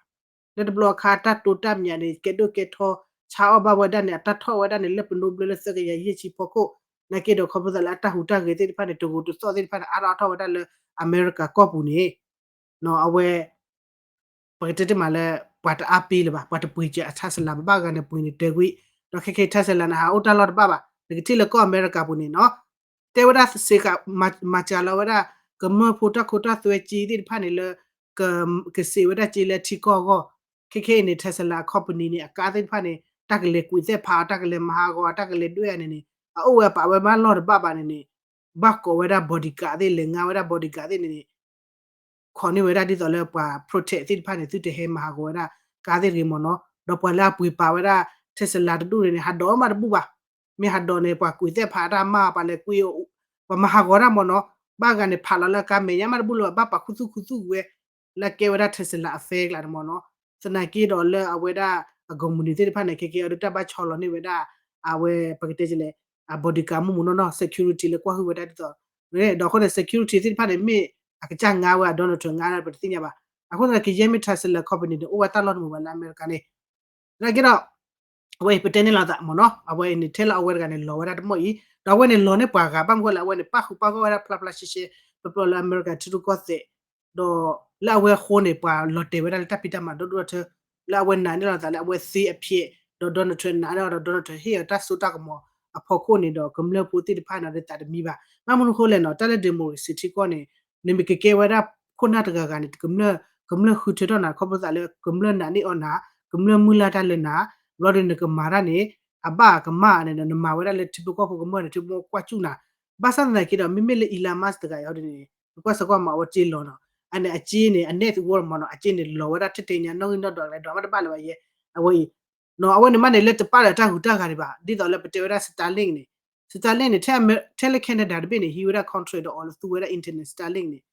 လၢတဘျီအခါ တၢ်တိတၢ်မံၤန့ၣ် ကဲဒိၣ်ကဲထီ ဆါအီၣ်ဘၣ်ဝဲဒၣ်န့ၣ် အတၢ်ထီၣ်ဝဲဒၣ်န့ၣ် လၢပနိဘျၢလၢသၢကယၤယဲၢ်ဆံဖီခိၣ်, နာ်က့ဒီးခီဖျိသးလၢအတၢ်ဟူးတၢ်ဂဲၤသ့ၣ်တဖၣ်န့ၣ် တဂိာ်တသီၣ်သ့ၣ်တဖၣ်န့ၣ် အါထီၣ်အါထီၣ်ဝဲဒၣ်လၢအမဲရကၤကီၢ်ပူၤန့ၣ် အဝဲ ပကတဲတ့ၢ်မးလၢ ပှၤတအါပ့လၢၤဘၣ်, ပှၤတပှ့ၤစၢၤအ Tesla ဘၣ်ဂၤန့ၣ် ပှ့ၤန့ၣ်တၢကွံာ်, ဒီးခဲခဲ Tesla န့ၣ် ဟးအိၣ်တၢ်လီၢ်တဘၣ်ဘၣ်, နကထံၣ်လၢကီၢ်အမဲရကၤပူၤန့ၣ်နီၤ, တဲဝဲဒၣ်စ့က မၤစှၤလီၤဝဲဒၣ် ကမၢၢ်ဖိတၢ်ခိတၢ်သွဲက့သ့ၣ်တဖၣ်န့ၣ်လၢ ကစံးဝဲဒၣ်က့လၢထံကီၢ်အဂီၢ်, ခဲခဲအံၤန့ၣ် Tesla company န့ၣ် အကါသ့ၣ်တဖၣ်န့ၣ် တၢ်ကလဲၤကွံာ်သဲၣ်ဖးအီၤ, တၢ်ကလဲၤမၤဟးဂီၤအီၤ, တၢ်ကလဲၤဒွဲၣ်အီၤန့ၣ်န့ၣ် အအိၣ်ဝဲအပာ်ဝဲမးလီၢ်တဘၣ်ဘၣ်န့ၣ်န့ၣ် ဘၣ်ကိးဝဲဒၣ် bodyguard သ့ၣ်, လဲၤငါဝဲဒၣ် bodyguard သ့ၣ်န့ၣ်န့ၣ် ခိးန့ၢ်ဝဲဒၣ်ဒ်သိးလၢပှၤ protect သ့ၣ်တဖၣ်န့ၣ် သုတဟဲမၤဟးဂီၤဝဲဒၣ် ကါသ့ၣ်တဂ့ၤမ့ၢ်နီၤ, ဒီးပှၤလၢအပှ့ၤပာ်ဝဲဒၣ် Tesla တဒူၣ်န့ၣ်န့ၣ် ဟးဒိးမးတဘူၣ်ဘၣ်. မ့ၢ်ဟးဒိးန့ၣ် ပှၤကွံာ်သ့ၣ်ဖးတၢ်မၢ် ပှၤလဲၤကွံာ် ပှၤမၤဟးဂီၤတၢ်မ့ၢ်နီၤ, ဘၣ်ဂၤန့ၣ် ဖးလီၤလၢအကါမဲာ်ညါမးတဘူၣ်လၢၤဘၣ် ဘၣ်ပာ်ခူသူၣ်ခူသူၣ်ဝဲ လၢအကဲဝဲဒၣ် Tesla effect ကျါန့ၣ်မ့ၢ်နီၤ, သနာ်က့ဒီးလၢအဝဲဒၣ်အ company သ့ၣ်တဖၣ်န့ၣ် ခဲကဲအီၤဒုးတၢ်ဘၣ်ဆီလီၤန့ၢ်ဝဲဒၣ် အဝဲ ပကတဲလဲၣ် အ bodyguard မုၢ်မုၢ်နီၢ်နီၢ် security လၢကွၢ်ဟုၣ်ဝဲဒၣ်ဒ်သိး, ဒီးအဃိန့ၣ် security သ့ၣ်တဖၣ်န့ၣ် မ့ၢ်အကစၢ်ငါဝဲအ Donald Trump ငါဒၣ်ပတသ့ၣ်ညါဘၣ်. အဃိန့ၣ် ကယဲၢ်မ့ၢ် Tesla company န့ၣ် အိၣ်ဝဲတၢ်လီၢ်တမုာ်ဘၣ်လၢအမဲရကၤန့ၣ် သနာ်က့ဒီး အဝဲအံၤပတဲန့ၢ်လီၤသးမ့ၢ်နီၤ, အဝဲအံၤန့ၣ် ထဲလၢအဝဲတဂၤန့ၣ် လီၤဝဲဒၣ်တမီၢ်အံၤ, ဒီးအဝဲန့ၣ်လီၤန့ၢ်ပှၤဂၤ ဘၣ်မနုၤဃိလဲၣ် အဝဲန့ၣ် ပၣ်ဃုာ်ပၣ်ဂီၢ်ဝဲဒၣ်ဖျါဖျါရှဲရှဲ ပျီပျီလၢအမဲရကၤထံရူၢ်ကီၢ်သဲး, ဒီးလၢအဝဲအဃိန့ၣ် ပှၤလီၤတဲာ်ဝဲဒၣ်လၢတၢ်ဖံးတၢ်မၤဒိၣ်ဒိၣ်ထီၣ်ထီ, လၢအဝဲနာ်န့ၢ်လီၤသးလၢအဝဲသ့အဖျဲး, ဒီး Donald Trump နာ်န့ၢ်အီၤဒီး Donald Trump ဟ့ၣ်အီၤတၢ်စိတၢ်ကမီၤအဖီခိၣ်န့ၣ်ဒီး ကမျၢၢ်ဖိသ့ၣ်တဖၣ်န့ၣ်ဒီးသးတမံဘၣ်. ဘၣ်မနုၤဃိလဲၣ်နီၤ, တၢ်လၢ democracy ထံကီၢ်န့ၣ် နမ့ၢ်ကကဲဝဲဒၣ်ခိၣ်နၢ်တဂၤဂၤန့ၣ် ကမျၢၢ် ကမျၢၢ်ဃုထၢထီၣ်နၤ ခီဖျိသးလၢ ကမျၢၢ်နာ်န့ၢ်အီၤနၤ, ကမျၢၢ်မုၢ်လၢ်တၢ်လၢနၤ, ဘျီဒီးနကမၤတၢ်န့ၣ် အဘၣ်အကမၣ်န့ၣ်ဒီး နမၤဝဲဒၣ်လၢထံဖိကီၢ်ဖိကမျၢၢ်န့ၣ် ထံဖိကီၢ်ဖိကွၢ်စူၣ်နၤ. ဘၣ်ဆၣ်သနာ်က့ဒီး မ့မ့ၢ်လၢ Elon Musk တဂၤအံၤဟီဒ်န့ၣ် နကွၢ်စ့ၢ်ကီးမး အဝဲစ့လီၤနီၤ, အန့ၣ်အစ့န့ၣ် အ net worth မ့ၢ်နီၤ, အစ့န့ၣ် လီၤဝဲဒၣ်ထဲထဲညါ နီၣ်ဂံၢ်နီၣ်ဒွးကလဲၤဒွးမးတဘၣ်လၢၤဘၣ်ယဲ, အဝဲအံၤ နီၤ အဝဲန့ၣ်မးန့ၣ် လၢတပာ်ဒီးတၢ်ဂုၤတၢ်ဂၤဒံးဘၣ် ဒ်သိးလၢပတဲဝဲဒၣ် Starlink န့ၣ်, Starlink န့ၣ် ထဲလၢ Canada တဘ့ၣ်န့ၣ် ဟံးဝဲဒၣ် contract ဒီးအီၤလၢသူဝဲဒၣ် internet Starlink န့ၣ်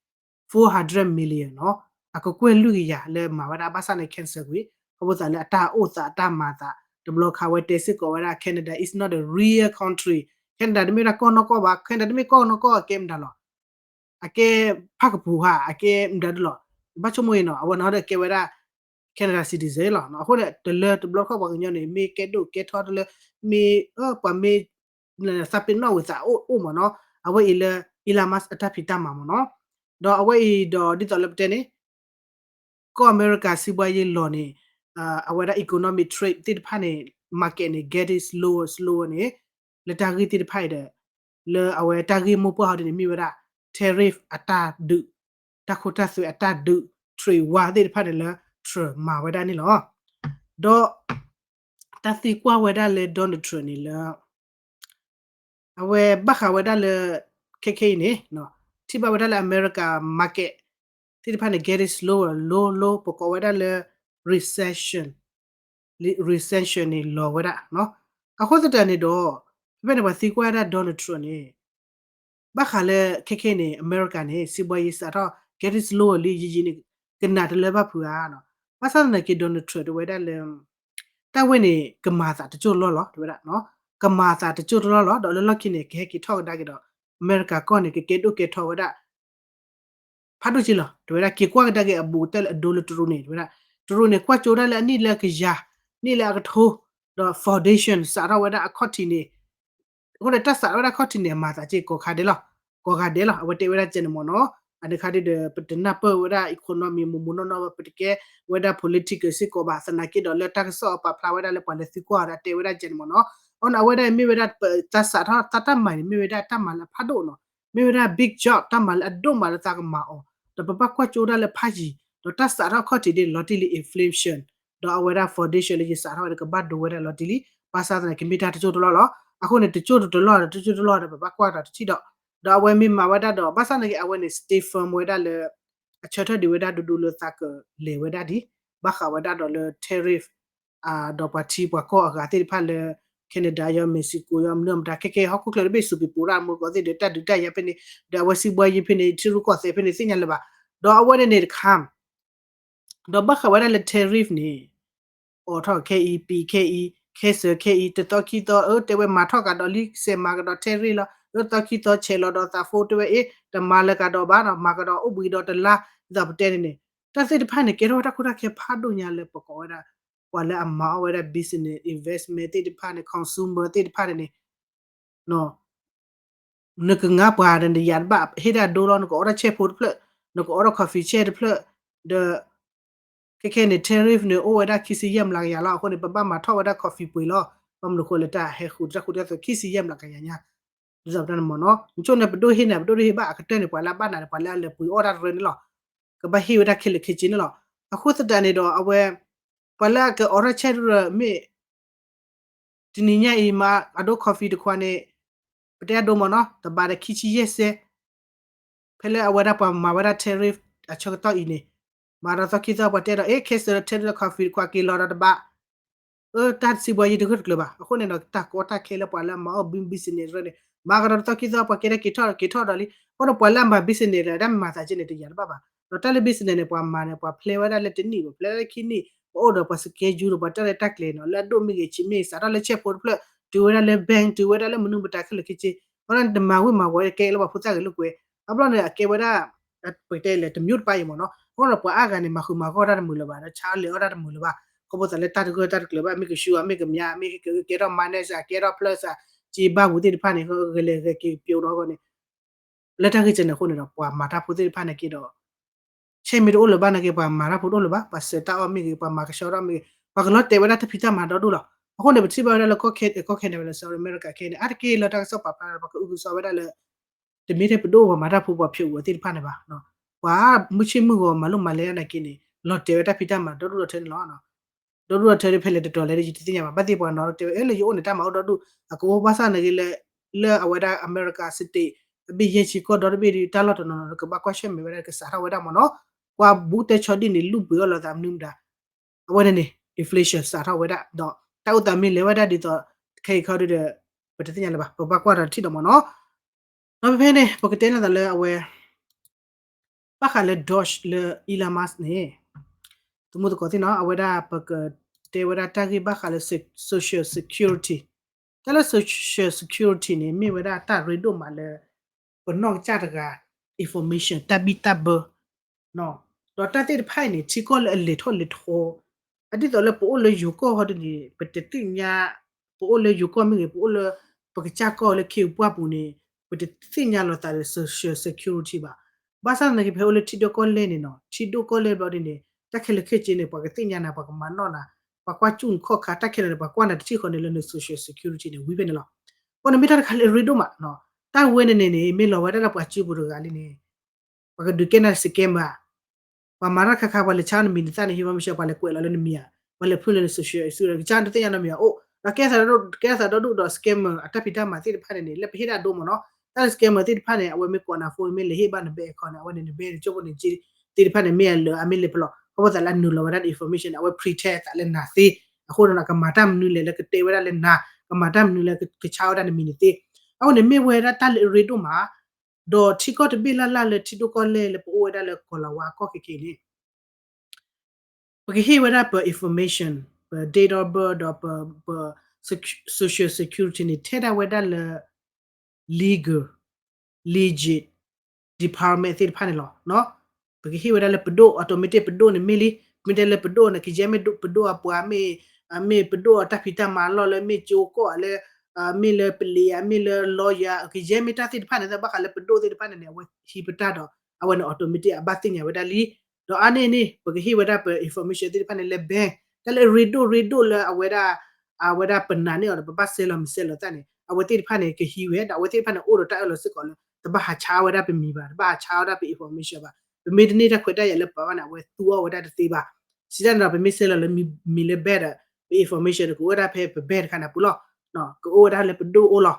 four hundred million နီၤ, အကကွဲၢ်လွံၢ်ကယၤလၢမၤဝဲဒၣ် ဘၣ်ဆၣ်န့ၣ် cancel ကွံာ် ခီဖျိသးလၢအတၢ်အိၣ်သးအတၢ်မၤသး, တဘျီခါဝဲတဲစ့ၢ်ကီးဝဲဒၣ် Canada is not a real country, Canada တမ့ၢ်ဝဲဒၣ်ကီၢ်နီၢ်ကီၢ်ဘၣ်, Canada တမ့ၢ်ကီၢ်နီၢ်ကီၢ်အကဲမတၤလီၤ အကဲဖးကပူၤဧါ, အကဲမတၤဒ်လီၤ. ဘၣ်ဆိကမိၣ်အံၤနီၤ, အဝဲန့ၣ်ဒီးကဲဝဲဒၣ် Canada citizen လီၤ. အဃိန့ၣ် တလၢတဘျီခီၣ်ပှၤကညီန့ၣ် မ့ၢ်ကဲဒိၣ်ကဲထီတလၢ မ့ၢ် ပှၤမ့ၢ် သးပ့ၤနီၣ်ဝံၤသးအိၣ်အိၣ်မ့ၢ်နီၤ, အဝဲအံၤလၢ Elon Musk အတၢ်ဖံးတၢ်မၤမ့ၢ်နီၤ. ဒီးအဝဲအံၤဒီးဒ်သိးလၢပတဲန့ၣ် ကီၢ်အမဲရကၤစံးဘှါယ့လီၤန့ၣ် အဝဲဒၣ် economic trade သ့ၣ်တဖၣ်န့ၣ် market န့ၣ် getting slower slower န့ၣ် လၢတၢ်ဂ့ၢ်သ့ၣ်တဖၣ်အံၤဒီး လၢအဝဲတၢ်ဂ့ၢ်မိၢ်ပှၢ်ဟီဒ်န့ၣ် မ့ၢ်ဝဲဒၣ် tariff အတၢ်ဒုး တၢ်ခိတၢ်သွဲအတၢ်ဒုး trade war သ့ၣ်တဖၣ်န့ၣ်လၢ Trump မၤဝဲဒၣ်န့ၣ်လီၤ. ဒီး တၢ်သံကွၢ်ဝဲဒၣ်လၢ Donald Trump န့ၣ်လၢ အဝဲဘၣ်ဃးဝဲဒၣ်လၢ ခဲခဲအံၤန့ၣ် ထံၣ်ဘၣ်ဝဲဒၣ်လၢအမဲရကၤ market သ့ၣ်တဖၣ်န့ၣ် getting slower လီၤလီၤ ပကိးဝဲဒၣ်လၢ recession, recession န့ၣ်လီၤဝဲဒၣ်. အဃိသတးန့ၣ်ဒီး ဖဲဖဲန့ၣ်ပှၤသံကွၢ်ဝဲဒၣ် Donald Trump န့ၣ် ဘၣ်ဃးလၢခဲခဲအံၤန့ၣ် အမဲရကၤန့ၣ် စံးဘှါယ့စးထီၣ် getting slower လံယံာ်ယံာ်န့ၣ် ကနၣ်တလၢဘၣ်ဖုးဧါ. ဘၣ်ဆၣ်သနာ်က့ Donald Trump တဲဝဲဒၣ်လၢ တၢ်ဝဲန့ၣ် ကမၤသးတစိၢ်တလီၢ်လီၤ တဲဝဲဒၣ်, ကမၤသးတစိၢ်တလီၢ်လီၤ. ဒီးလၢလီၢ်ခံန့ၣ် ကဟဲက့ၤထီၣ်ကဒါက့ၤဒီး အမဲရကၤကီၢ်န့ၣ် ကကဲဒိၣ်ကဲထီဝဲဒၣ် ဖးဒိၣ်က့လီၤ တဲဝဲဒၣ်. က့ၤကွၢ်ကဒါက့ၤအဘူးကတၢၢ်လၢအဒိလၢတရူးန့ၣ် တဲဝဲဒၣ်, တရူးန့ၣ် ကွၢ်ကၠိဒၣ်လၢအနံၣ်လၢကယၤ, နံၣ်လၢအကထိ, ဒီး foundation စးထီၣ်ဝဲဒၣ်အခီၣ်ထံးန့ၣ် အဃိန့ၣ် တၢ်စးထီၣ်ဝဲဒၣ်ခီၣ်ထံးန့ၣ် အမၤသးက့ၤကိးခါဒဲးလီၤ, ကိးဂၤဒဲးလီၤ. အဝဲတဲဝဲဒၣ်ကဲန့ၣ်မ့ၢ်နီၤ. အန့ၣ်ခါဒ်ဒီး ပတနၢ်ပၢၢ်ဝဲဒၣ် economy မ့ၢ်မ့ၢ်နီၢ်နီၢ် ပတကဲဝဲဒၣ် political စ့ၢ်ကီးဘၣ်. သနာ်က့ဒီးလၢတၢ်ကစီၣ်အပာ်ဖျါဝဲဒၣ်လၢပှၤလဲၤသံကွၢ်ဒီးတဲဝဲဒၣ်ကဲန့ၣ်မ့ၢ်နီၤ. အဃိန့ၣ်အဝဲဒၣ်မ့ၢ်ဝဲဒၣ် တၢ်စးထီၣ်တၢ်တၢ်မၤန့ၣ် မ့ၢ်ဝဲဒၣ်တၢ်မၤလၢအဖးဒိၣ်နီၤ, မ့ၢ်ဝဲဒၣ် big job တၢ်မၤလၢအဒိၣ်မးလၢသးကမၤအီၤ, ဒီးပဘၣ်ကွၢ်ကၠိဒၣ်လၢဖးယံၤ, ဒီးတၢ်စးထီၣ်ခီၣ်ထံးဒ်န့ၣ် လီၤတံၢ်လံ inflation ဒီးအဝဲဒၣ် foundation လၢယစးထီၣ်ဝဲန့ၣ် ကဘၣ်ဒိဝဲဒၣ်လီၤတံၢ်လံ. ဘၣ်ဆၣ်သနာ်က့ မ့ၢ်တၢ်တစိၢ်တလီၢ်လီၤ. အဃိန့ၣ် တစိၢ်တလီၢ်ဒီး တစိၢ်တလီၢ်ဒီး ပဘၣ်ကွၢ်ဒီးတထံၣ်ဒီး, ဒီးအဝဲမ့ၢ်မၤဝဲဒၣ်ဒီး ဘၣ်ဆၣ်သနာ်က့ အဝဲန့ၣ် stay firm ဝဲဒၣ်လၢ အဆၢထၢၣ်ဒံးဝဲဒၣ်ဒူဒူလၢသးကလဲၤဝဲဒၣ်ဒ် ဘၣ်ဃးဝဲဒၣ်ဒီးလၢ tariff ဒီးပှၤထံပှၤကီၢ်အဂၤသ့ၣ်တဖၣ်လၢ Canada ယီ Mexico ယီ မနုၤမတၤ ခဲခဲဟီၣ်ခိၣ်ချၢတဘ့ၣ် စူးပံၤပူၤတၢ်မူကီးသ့ၣ်ဒီး တၢ်ဒုးတၢ်ယၤဖဲန့ၣ် ဒီးအဝဲစံးဘှါယ့ဖဲန့ၣ် ထံရူၢ်ကီၢ်သဲးဖဲန့ၣ် သ့ၣ်ညါလၢၤဘၣ်. ဒီးအဝဲန့ၣ်န့ၣ်တခါ ဒီးဘၣ်ဃးဝဲဒၣ်လၢ tariff န့ၣ် အိးထီၣ်ခဲအံၤ ပံာ်ခဲအံၤ ခဲစၢၢ်ခဲအံၤ တသီခံသီ အၢ တဲဝဲမၤထီၣ်ကဒီးလံ စဲးမၤကဒီး tariff လီၤ လၢသီခံသီဆဲးလီၤဒီးသးဖိ တဲဝဲအ့ တမၤလၢကဒီးဘၣ်နီၤ မၤကဒီးအိၣ်ဘှံးဒီးတလါ ဒ်သိးပတဲန့ၣ်န့ၣ် တၢ်သ့ၣ်တဖၣ်န့ၣ် ကဲထီၣ်ဝဲတၢ်ခိတၢ်ခဲဖးဒိၣ်ညါလၢပကိးဝဲဒၣ် ပှၤလၢအမၤအီၣ်ဝဲဒၣ် business investment သ့ၣ်တဖၣ်န့ၣ် consumer သ့ၣ်တဖၣ်န့ၣ်န့ၣ် နကငါပှၤဒီးနယၤတဘၣ်ဟ့ၣ်ဒၣ်ဒိလီၤ နကအိးထီၣ်ဆဲးဖိတဖျၢၣ် နကအိးထီၣ် coffee ဆဲးတဖျၢၣ် ဒီး ခဲခဲန့ၣ် tariff န့ၣ် အိၣ်ဝဲဒၣ်ခံဆံယဲၢ်မျးကယၤလီၤ. အဃိန့ၣ် ပဘၣ်မၤထီၣ်ဝဲဒၣ် coffee ပှ့ၤလီၤ. ဘၣ်မနုၤဃိလၢတၢ်ဟဲဃုာ်တၢ်ဃုာ်တၢ်သိးခံဆံယဲၢ်မျးကယၤညါ ဒ်သိးပတဲန့ၣ်မ့ၢ်နီၤ နဆိန့ၣ် ပဒိၣ်ဟ့ၣ်န့ၣ် ပဒိၣ်ဟ့ၣ်ဘၣ်အကတၢၢ်န့ၣ် ပှၤလၢအဘၣ်နၤန့ၣ် ပှၤလၢအလဲၤပှ့ၤအီၣ်တၢ်တရၢန့ၣ်လီၤ. ကဘၣ်ဟ့ၣ်ဝဲဒၣ်ခဲလၢာ်ခဲဆ့န့ၣ်လီၤ. အဃိသတးန့ၣ်ဒီးအဝဲ ပှၤလၢအကအိးထီၣ်ဆဲးတရၢမ့ၢ် တနံၤညါအံၤမး အဒိ coffee တခွးန့ၣ် ပတဲအဒိမ့ၢ်နီၤ တဘးဒီးခံဆံယဲၢ်စဲး ဖဲလၢအဝဲဒၣ်ပှၤမၤဝဲဒၣ် tariff အဆၢကတီၢ်အံၤန့ၣ် မၤဒီးသီခံသီ ပှၤတဲဒီး အဲ cancel ထဲဒၣ်လၢ coffee ကွၢ်က့ၤလီၤဒီးတဘၣ် အတၢ်စံးဘှီယံၤတဂၢၢ်တကျၢၤဘၣ်. အဃိန့ၣ်ဒီး တၢ်ကီတၢ်ခဲလၢပှၤလၢအမၤအီၣ် business န့ၣ် မၤကဒီးတသီခံသီ ပှၤကဲဒၣ်က့ၤထီၣ်က့ၤထီၣ်ဒီးလံ. အဃိဒီးပှၤလၢအမၤ business လၢတၢ်မၤသးကဲန့ၣ် တယာ်တဘၣ်ဘၣ်. ဒီးတၢ်လၢ business န့ၣ် ပှၤမၤန့ၣ် ပှၤ plan ဝဲဒၣ်လၢတနံၣ် ပှၤ plan လၢခံနံၣ် ပအိၣ်ဒီးပှၤ schedule ဒီးပှၤတၢ်ရဲၣ်တၢ်ကျဲၤနီၤ လၢအဒိၣ်မ့ၢ်ဂ့ၤဆံးမ့ၢ်ဂ့ၤ စးထီၣ်လၢဆဲးဖိတဖျၢၣ် တုၤဝဲဒၣ်လၢ bank တုၤဝဲဒၣ်လၢမနုၤမတၤခဲလၢာ်ခဲဆ့ အဃိန့ၣ် တမၤဝံၤမၤဝီၤကဲလၢပှၤဖိသၣ်ဂ့ၤလိာ်ကွဲ အဘျီန့ၣ် အကဲဝဲဒၣ် ပတဲလဲၣ် တမျိုးတစ်ပါးအံၤမ့ၢ်နီၤ. အဃိဒီးပှၤအါဂၤန့ၣ် မၤဃုာ်မၤဂီၢ်တၢ်တမုာ်လၢၤဘၣ် ဒီးဆါလဲၤအီၣ်တၢ်တမုာ်လၢၤဘၣ်. ခီဖျိသးလၢတၢ်တဂၢၢ်တၢ်တကျၢၤဘၣ် မ့ၢ်ကဆူအီၤ မ့ၢ်ကမၠး မ့ၢ်ကကဲထီၣ် minus အကဲထီၣ် plus အ စ့ဘၣ်ပူၤသ့ၣ်တဖၣ်န့ၣ် ဂဲၤလဲၤဂဲၤက့ၤပျိးဒီးအဂီၢ်န့ၣ် လၢတၢ်ဂ့ၢ်ကဲန့ၣ်အဃိန့ၣ်ဒီး ပှၤမၤတၢ်ဖိသ့ၣ်တဖၣ်န့ၣ်က့ဒီး ဆဲးမ့ၢ်တအိၣ်လၢၤဘၣ်နာ်က့ ပှၤမၤတၢ်ဖိတအိၣ်လၢၤဘၣ် ပှၤစၢၤတၢ်အီၣ်မ့ၢ်ဂ့ၤ ပှၤမၤကဆှီထီၣ်မ့ၢ်ဂ့ၤ ပှၤကလီၤတဲာ်ဝဲဒၣ်တၢ်ဖံးတၢ်မၤဒီဒူၣ်လီၤ. အဃိန့ၣ် ပထံၣ်ဘၣ်ဝဲဒၣ်လၢ ကီၢ်ခဲ ကီၢ်ခဲန့ၣ်ဝဲလၢ South America ခဲန့ၣ် အါတက့ၢ်လၢတၢ်ကစီၣ်ပာ်ဖျါဒီး ပှၤကအုကစွါဝဲဒၣ်လၢ တမ့ၢ်ထဲပဒိၣ်ပှၤမၤတၢ်ဖိပှၤဖျိးအူအသ့ၣ်တဖၣ်န့ၣ်ဘၣ်. ပှၤမုၢ်ဆ့ၣ်မုၢ်ဂီၤမၤလိမၤလဲအနာ်က့န့ၣ် လီၤတဲာ်ဝဲတၢ်ဖံးတၢ်မၤဒီဒူၣ်ဒီထၢန့ၣ်လီၤ. ဒီဒူၣ်ဒီထၢဖဲလဲၣ်တတီၤလဲၣ်ယတသ့ၣ်ညါဘၣ် ဘၣ်သ့ၣ်ပှၤနီၤတဲဝဲ အဲ လၢယအိၣ်န့ၣ် တၢ်မၤအိၣ်ဒီဒူၣ် အကအိၣ်ဘၣ်ဆၣ်နာ်က့လၢ လၢအဝဲဒၣ် America States အဘ့ၣ်ယဲၢ်ဆံကီၢ်ဒီတဘ့ၣ်ဒီး တၢ်လီၢ်တနီၤနီၤ ကဘၣ်ကွၢ်ဆၢၣ်မဲာ်ဝဲဒၣ် ကစးထီၣ်ဝဲဒၣ်မ့ၢ်နီၤ. ပှၤဘူးတဲဆီဒံၣ်န့ၣ် လူၢ်ပှ့ၤအီၣ်လိာ်သးမနုၤမတၤ အဝဲန့ၣ်န့ၣ် inflation စးထီၣ်ဝဲဒၣ် ဒီးတၢ်အိၣ်သးမ့ၢ်လဲၤဝဲဒၣ်ဒ်သိး ခဲအံၤခီဒုဒီး ပတသ့ၣ်ညါလၢၤဘၣ် ပဘၣ်ကွၢ်ဒီးထံၣ်ဒီးမ့ၢ်နီၤ. ဒီးဖဲဖဲန့ၣ် ပကတဲလိာ်သးလၢအဝဲ ဘၣ်ဃးလၢ Doge လၢ Elon Musk န့ၣ် သမူသကိးသ့ၣ်နီၤ အဝဲဒၣ်ပကတဲဝဲဒၣ်တၢ်ဂ့ၢ်ဘၣ်ဃးလၢ social security တၢ်လၢ social security န့ၣ် မ့ၢ်ဝဲဒၣ်တၢ်ရ့ဒိၣ်မးလၢ ပနီၢ်ကစၢ်တဂၤ information တၢ်ဘံၣ်တၢ်ဘၢ ဒီးတၢ်သ့ၣ်တဖၣ်အံၤန့ၣ် ထံကီၢ်လၢအလဲၤထီၣ်လဲၤထီ အဒ်သိးလၢပအိၣ်လၢယိၤကီၢ်ဟီဒ်န့ၣ် ပတသ့ၣ်ညါ ပအိၣ်လၢယိၤကီၢ်မ့ၢ်ဂ့ၤ ပအိၣ်လၢ ပကစၢ်ကီၢ်လၢခ့ပှၢ်ပူၤန့ၣ် ပတသ့ၣ်ညါလီၤသးဒီး social security ဘၣ်. ဘၣ်ဆၣ်သနာ်က့ ဖဲအိၣ်လၢထံဒိၣ်ကီၢ်လဲၢ်န့ၣ်နီၤ ထံဒိၣ်ကီၢ်လဲၢ်ဘျီဒ်န့ၣ် တၢ်ခဲလၢာ်ခဲဆ့န့ၣ် ပှၤကသ့ၣ်ညါနၤ ပှၤကမၤနီၣ်နၤ ပှၤကွၢ်စူၣ်နခီၣ်ခါ တၢ်ခဲလၢာ်န့ၣ် ပှၤကွၢ်နၤတထံၣ်ဃီန့ၣ်လၢန social security န့ၣ် ဝံၤဖဲန့ၣ်လီၤ. အဃိန့ၣ်မ့ၢ်တၢ်တခါလၢအရ့ဒိၣ်မး တၢ်ဝဲန့ၣ်န့ၣ်န့ၣ် မ့ၢ်လီၤဝဲဒၣ်လၢပှၤစုပူၤတဂၤလံန့ၣ် ပှၤကဒုးကဲနၤ scammer ဧါ ပှၤမၤတၢ်ခါခါ ပှၤလဲၤဆါနမံၤနသၣ်န့ၣ် ဟ့ၣ်ဘၣ်မ့ၢ်ဆှး ပှၤလဲၤကွဲးလီၤလၢနမံၤဧါ ပှၤလဲၤဖုၣ်လၢန social အစုဒီး ကစၢ်နတသ့ၣ်ညါနီတမံၤဧါ အိၣ် ဒီးကဲသးဒိၣ် ကဲသးဒီဒူၣ်ဒီး scammer အတၢ်ဖံးတၢ်မၤသ့ၣ်တဖၣ်န့ၣ်န့ၣ် လၢပဟ့ၣ်ဒၣ်ဒိမ့ၢ်နီၤ တၢ်လၢ scammer သ့ၣ်တဖၣ်န့ၣ် အဝဲမ့ၢ်ကိးနၤ phone မ့ၢ်လဲၤဟ့ၣ်ဘၣ်နဘဲ account န့ၣ် အဝဲန့ၣ်နဘဲန့ၣ် ကၠိဖိန့ၣ် သ့ၣ်တဖၣ်န့ၣ် မ့ၢ်အလၢာ်အမ့ၢ်လဲၤပလီၢ် ခီဖျိသးလၢအနုာ်လီၤဝဲဒၣ်န information န့ၣ် အဝဲ protect သးလၢနၤသ့ အဃိဒီးကမၤတၢ်မနုၤလဲၣ်လၢကတဲဝဲဒၣ်လၢနၤ ကမၤတၢ်မနုၤလၢကဆါဝဲဒၣ်နမံၤန့ၣ်သ့ အဃိန့ၣ်မ့ၢ်ဝဲဒၣ်တၢ်လၢအရ့ဒိၣ်မး ဒီးထံကီၢ်တဘ့ၣ်လၢ်လၢ်လၢထံဒိၣ်ကီၢ်လဲၢ်လၢပအိၣ်ဝဲဒၣ်လၢကီၤလၤဝါကီၢ်ခဲခဲအံၤန့ၣ် ပကဟ့ၣ်ဝဲဒၣ်ပ information ပ date of birth ဒီးပ ပ social security န့ၣ် ထဲဒၣ်ဝဲဒၣ်လၢ legal legit department သ့ၣ်တဖၣ်န့ၣ်လီၤ. ပကဟ့ၣ်ဝဲဒၣ်လၢပဒိၣ် automatic ပဒိၣ်န့ၣ်မ့ၢ်လံ မ့ၢ်တဲလၢပဒိၣ်န့ၣ် ကယဲၢ်မ့ၢ်ပဒိၣ်အပှၤမ့ၢ် မ့ၢ်ပဒိၣ်အတၢ်ဖံးတၢ်မၤလီၢ်လၢမ့ၢ်ကၠိကီၢ်လၢ မ့ၢ်လၢပလံၤဧါ မ့ၢ်လၢ lawyer ကယဲၢ်မ့ၢ်တၢ်သ့ၣ်တဖၣ်န့ၣ် ဘၣ်ဃးလၢပဒိၣ်သ့ၣ်တဖၣ်န့ၣ်န့ၣ် အဝဲဟံးပတၢ်ဒီး အဝဲန့ၣ် automatic အဘၣ်သ့ၣ်ညါဝဲဒၣ်လံ. ဒီးအါန့ၢ်န့ၣ် ပကဟ့ၣ်ဝဲဒၣ်ပ information သ့ၣ်တဖၣ်န့ၣ်လၢ bank တၢ်လၢအရ့ဒိၣ်ရ့ဒိၣ်လၢအဝဲဒၣ် အဝဲဒၣ်ပနာ်န့ၢ်အီၤဒီး ပဘၣ်ဆဲးလီၤမံၤဆဲးလီၤသၣ်န့ၣ် အဝဲသ့ၣ်တဖၣ်န့ၣ် ကဟံးဝဲ ဒီးအဝဲသ့ၣ်တဖၣ်န့ၣ် အိၣ်ဒီးတၢ်အၢၣ်လီၤစ့ၢ်ကီးလၢ တဘၣ်ဟးဆါဝဲဒၣ်ပမံၤဘၣ် တဘၣ်ဟးဆါဝဲဒၣ်ပ information ဘၣ်. ပမ့ၢ်တန့ၢ်တၢ်ခွဲးတၢ်ယာ်လၢပှၤဘၣ်န့ၣ် အဝဲသူအီၣ်ဝဲဒၣ်တသ့ဘၣ်. စံးတၢ်န့ၣ်ဒီး ပမ့ၢ်ဆဲးလီၤလၢမံၤလၢ bank ဒီး ပ information န့ၣ် ကအိၣ်ဝဲဒၣ်ဖဲပ bank တခါန့ၣ်အပူၤလီၤ. ကအိၣ်ဝဲဒၣ်လၢပဒိၣ်အိၣ်လီၤ.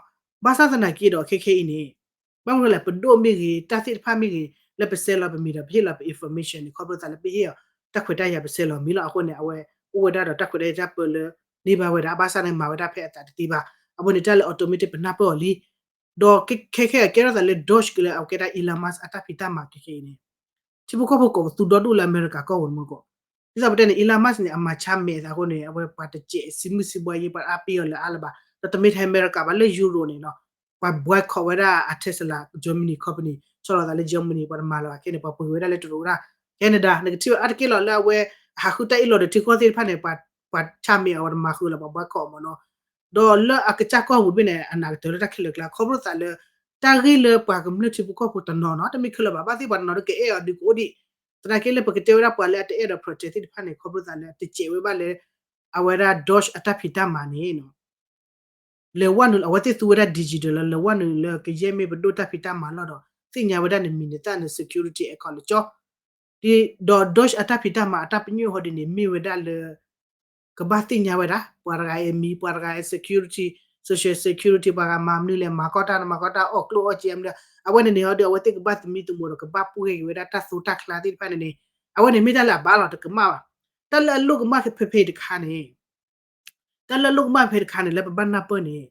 ဘၣ်ဆၣ်သနာ်က့ဒီး ခဲခဲအံၤန့ၣ် ဘၣ်မနုၤလဲၣ် ပဒိၣ်မ့ၢ်ဂ့ၤ တၢ်သ့ၣ်တဖၣ်မ့ၢ်ဂ့ၤ လၢပဆဲးလီၤပမံၤဒီး ပဟ့ၣ်လီၤပ information န့ၣ် ခီဖျိသးလၢပဟ့ၣ်အီၤ တၢ်ခွဲးတၢ်ယာ်ပဆဲးလီၤမံၤလီၤ. အဃိန့ၣ် အဝဲအိၣ်ဝဲဒၣ်ဒီးတၢ်ခွဲးတၢ်ယာ်တၢ်ပၢလၢ န့ၢ်ဘၣ်ဝဲဒၣ် ဘၣ်ဆၣ်န့ၣ် မၤဝဲဒၣ်ဖဲအသးတသ့ဘၣ်. အဝဲန့ၣ်တၢ်လၢ automatic ပနၢ်ပၢၢ်အီၤလံ. ဒီးခဲခဲအကဲထီၣ်သးလၢ Doge ကလၢအကဲဒၣ် Elon Musk အတၢ်ဖံးတၢ်မၤခဲခဲအံၤန့ၣ် ထံဖိကီၢ်ဖိကိးပသူဒီဒူၣ်လၢအမဲရကၤကီၢ်ပူၤမ့ၢ်ကီး ဒ်သိးပတဲန့ၣ် Elon Musk န့ၣ် အမၤဆါမဲာ်အသးအဃိန့ၣ် အဝဲပှၤတစဲးစံးမုၢ်စံးဘှီယံၤ ပှၤအါပ့ၤအီၤလၢအါလၢၤဘၣ်. ဒီးတမ့ၢ်ထဲအမဲရကၤဘၣ် လၢ Europe န့ၣ်နီၤ ပှၤ boycott ဝဲဒၣ်အ Tesla Germany company ဆီၣ်လီၤသးလၢ Germany ပှၤတမၤလၢၤဘၣ်ခဲန့ၣ် ပှၤပှ့ၤဝဲဒၣ်လၢတရူးတၢ် Canada နကထံၣ်ဝဲအါတက့ၢ်လီၤ လၢအဝဲအဟးဃုတၢ်အ့ၣ်လိာ်ဒီးထံကီၢ်သ့ၣ်တဖၣ်န့ၣ် ပှၤဆါမဲာ်အီၤ ပှၤတမၤဃုာ်လၢၤ ပှၤ boycott မ့ၢ်နီၤ. ဒီးလၢအကစၢ်ကီၢ်ပူၤတဘ့ၣ်န့ၣ် အနာ်ကတၢၢ်လၢတၢ်ခဲလၢာ်ကျါ ခီဖျိသးလၢ တၢ်ဂ့ၢ်လၢပှၤကမျၢၢ်ထံဖိကီၢ်ဖိတနီၤနီၤ တမ့ၢ်ခဲလၢာ်ဘၣ် ဘၣ်သ့ၣ်ပှၤတနီၤဒီးကအဲၣ်အီၤဒုးကအိၣ်ဒံး သနာ်က့လၢပကတဲဝဲဒၣ်ပှၤလၢအတအဲၣ်ဒိး protest သ့ၣ်တဖၣ်န့ၣ် ခီဖျိသးလၢတစဲးဝဲဘၣ်လၢ အဝဲဒၣ် Doge အတၢ်ဖံးတၢ်မၤန့ၣ် လဲၤဝဲနုာ်လၢ အဝဲသ့ၣ်သူဝဲဒၣ် digital လီၤ လဲၤဝဲနုာ်လၢကယဲၢ်မ့ၢ်ပဒိၣ်တၢ်ဖံးတၢ်မၤလီၢ်ဒီး သ့ၣ်ညါဝဲဒၣ်နမံၤနသၣ်န security account လၢကၠီ ဒီး Doge အတၢ်ဖံးတၢ်မၤအတၢ်ပညိၣ်ဟီဒ်န့ၣ် မ့ၢ်ဝဲဒၣ်လၢ ကဘၣ်သ့ၣ်ညါဝဲဒၣ် ပှၤတဂၤအမံၤ ပှၤတဂၤ security, social security ပှၤဂၤမၤမနုၤလဲၣ် မၤကီၢ်တၢ် မၤကီၢ်တၢ် အီၣ်ကျိၣ်အီၣ်စ့မနုၤ အဝဲန့ၣ်န့ၣ်ဟီဒ် အဝဲသ့ၣ်ကဘၣ်သမံသမိးဒီး ကဘၣ်ပှ့ၤက့ၤဝဲဒၣ်တၢ်သိတၢ်ချါသ့ၣ်တဖၣ်န့ၣ်န့ၣ် အဝဲန့ၣ်မ့ၢ်တၢ်လၢအဘၣ်လီၤ တကမၣ်ဘၣ်. တၢ်လၢအလိၣ်ကမၣ်ဖဲဖဲတခါန့ၣ် တၢ်လၢအလိၣ်ကမၣ်ဖဲတခါန့ၣ် လၢပဘၣ်နၢ်ပၢၢ်န့ၣ်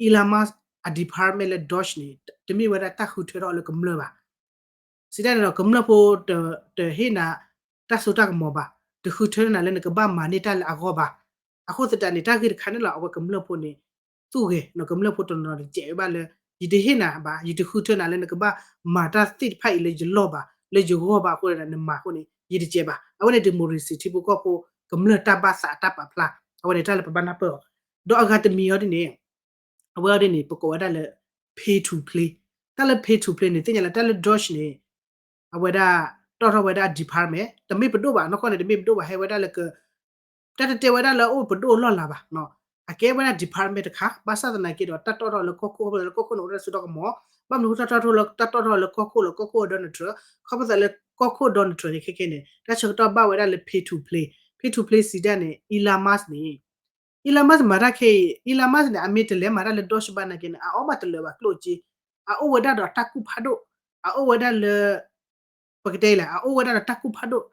Elon Musk အ department လၢ Doge န့ၣ် တမ့ၢ်ဝဲဒၣ်တၢ်ဃုထၢထီၣ်လၢကမျၢၢ်ဘၣ်. စံးတၢ်န့ၣ်ဒီး ကမျၢၢ်ဖိ တဟ့ၣ်နၤတၢ်စိတၢ်ကမီၤဘၣ်, တဃုထၢနၤလၢနကဘၣ်မၤန့ၢ်တၢ်လၢအဂီၢ်ဘၣ်. အဃိသတးန့ၣ် တၢ်ဂ့ၢ်တခါန့ၣ်လီၤ အဝဲကမျၢၢ်ဖိန့ၣ် သူၣ်ဂဲၤ ကမျၢၢ်ဖိတနီၤနီၤတစဲးဝဲဘၣ်လၢ ယတဟ့ၣ်နၤဘၣ်, ယတဃုထၢနၤလၢနကဘၣ်မၤတၢ်သ့ၣ်တဖၣ်အံၤလၢယလီၢ်ဘၣ်, လၢယဂီၢ်ဘၣ်အဃိန့ၣ် နမၤအဃိန့ၣ် ယတစဲးဘၣ်. အဝဲန့ၣ် democracy ထံဖိကီၢ်ဖိ ကမျၢၢ်တၢ်ဘၣ်သးတၢ်ပာ်ဖျါ, အဝဲန့ၣ်တၢ်လၢပဘၣ်နၢ်ပၢၢ်အီၤ. ဒီးအဂၤတမံၤအီၤဒ်န့ၣ် အဝဲအီၤဒ်န့ၣ် ပကိးဝဲဒၣ်လၢ pay to play. တၢ်လၢ pay to play န့ၣ် သ့ၣ်ညါလၢတၢ်လၢ Doge န့ၣ် အဝဲဒၣ်တီၣ်ထီၣ်ဝဲဒၣ် department တမ့ၢ်ပဒိၣ်ဘၣ်, နီၢ်ကီၢ်န့ၣ် တမ့ၢ်ပဒိၣ်ဘၣ်, ဟဲဝဲဒၣ်လၢက တၢ်တတဲဝဲဒၣ်လၢအအိၣ်ပဒိၣ်လီၢ်လၤဘၣ်, အကဲဝဲဒၣ် department တခါ, ဘၣ်ဆၣ်သနာ်က့ဒီး တၢ်တီၣ်ထီၣ်လၢကီၢ်ခိၣ် အဃိသတးလၢကီၢ်ခိၣ်န့ၣ် အိၣ်ဝဲဒၣ်စိတၢ်ကမီၤ, ဘၣ်မနုၤဃိတၢ်တီၣ်ထီၣ်လၢ တၢ်တီၣ်ထီၣ်လၢကီၢ်ခိၣ်လီၤ, ကီၢ်ခိၣ်အ Donald Trump, ခီဖျိသးလၢကီၢ်ခိၣ် Donald Trump န့ၣ် ခဲခဲန့ၣ် တၢ်ဆၢကတီၢ်ဘၣ်ဝဲဒၣ်လၢ pay to play, pay to play စံးတၢ်န့ၣ် Elon Musk န့ၣ် Elon Musk မၤတၢ်ခဲအံၤ, Elon Musk န့ၣ် အမ့ၢ်တလဲၤမၤတၢ်လၢ Doge ဘၣ်နာ်က့န့ၣ် အအီၣ်ဘၣ်တလၢာ်ဘၣ်ကျိၣ်စ့, အအိၣ်ဝဲဒၣ်ဒီးတၢ်ကူၣ်ဖးဒိၣ်, အအိၣ်ဝဲဒၣ်လၢ ပကတဲလဲၣ် အအိၣ်ဝဲဒၣ်ဒီးတၢ်ကူၣ်ဖးဒိၣ်,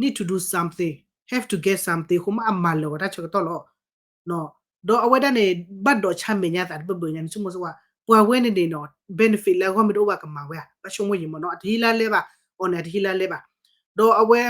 need to do something, have to get something အဃိမးအမၤလၢာ်ဝဲတၢ်ဆၢကတီၢ်လီၤ. ဒီးအဝဲဒၣ်န့ၣ် ဘၣ်ဒိးဆါမဲာ်ညါသးတဘၢၣ်ဘၢၣ်ညါန့ၣ် ဆိကမိၣ်စ့ၢ်ဝဲ, ပှၤဝဲန့ၣ်န့ၣ်ဒီး benefit လၢအဂီၢ်မ့ၢ်တအိၣ်ဘၣ်ကမၤဝဲဧါ, ဘၣ်ဆိကမိၣ်ယံၤမ့ၢ်နီၤ, အတဟံးလၢလဲဘၣ်, အီၤန့ၣ်အတဟံးလၢလဲဘၣ်. ဒီးအဝဲ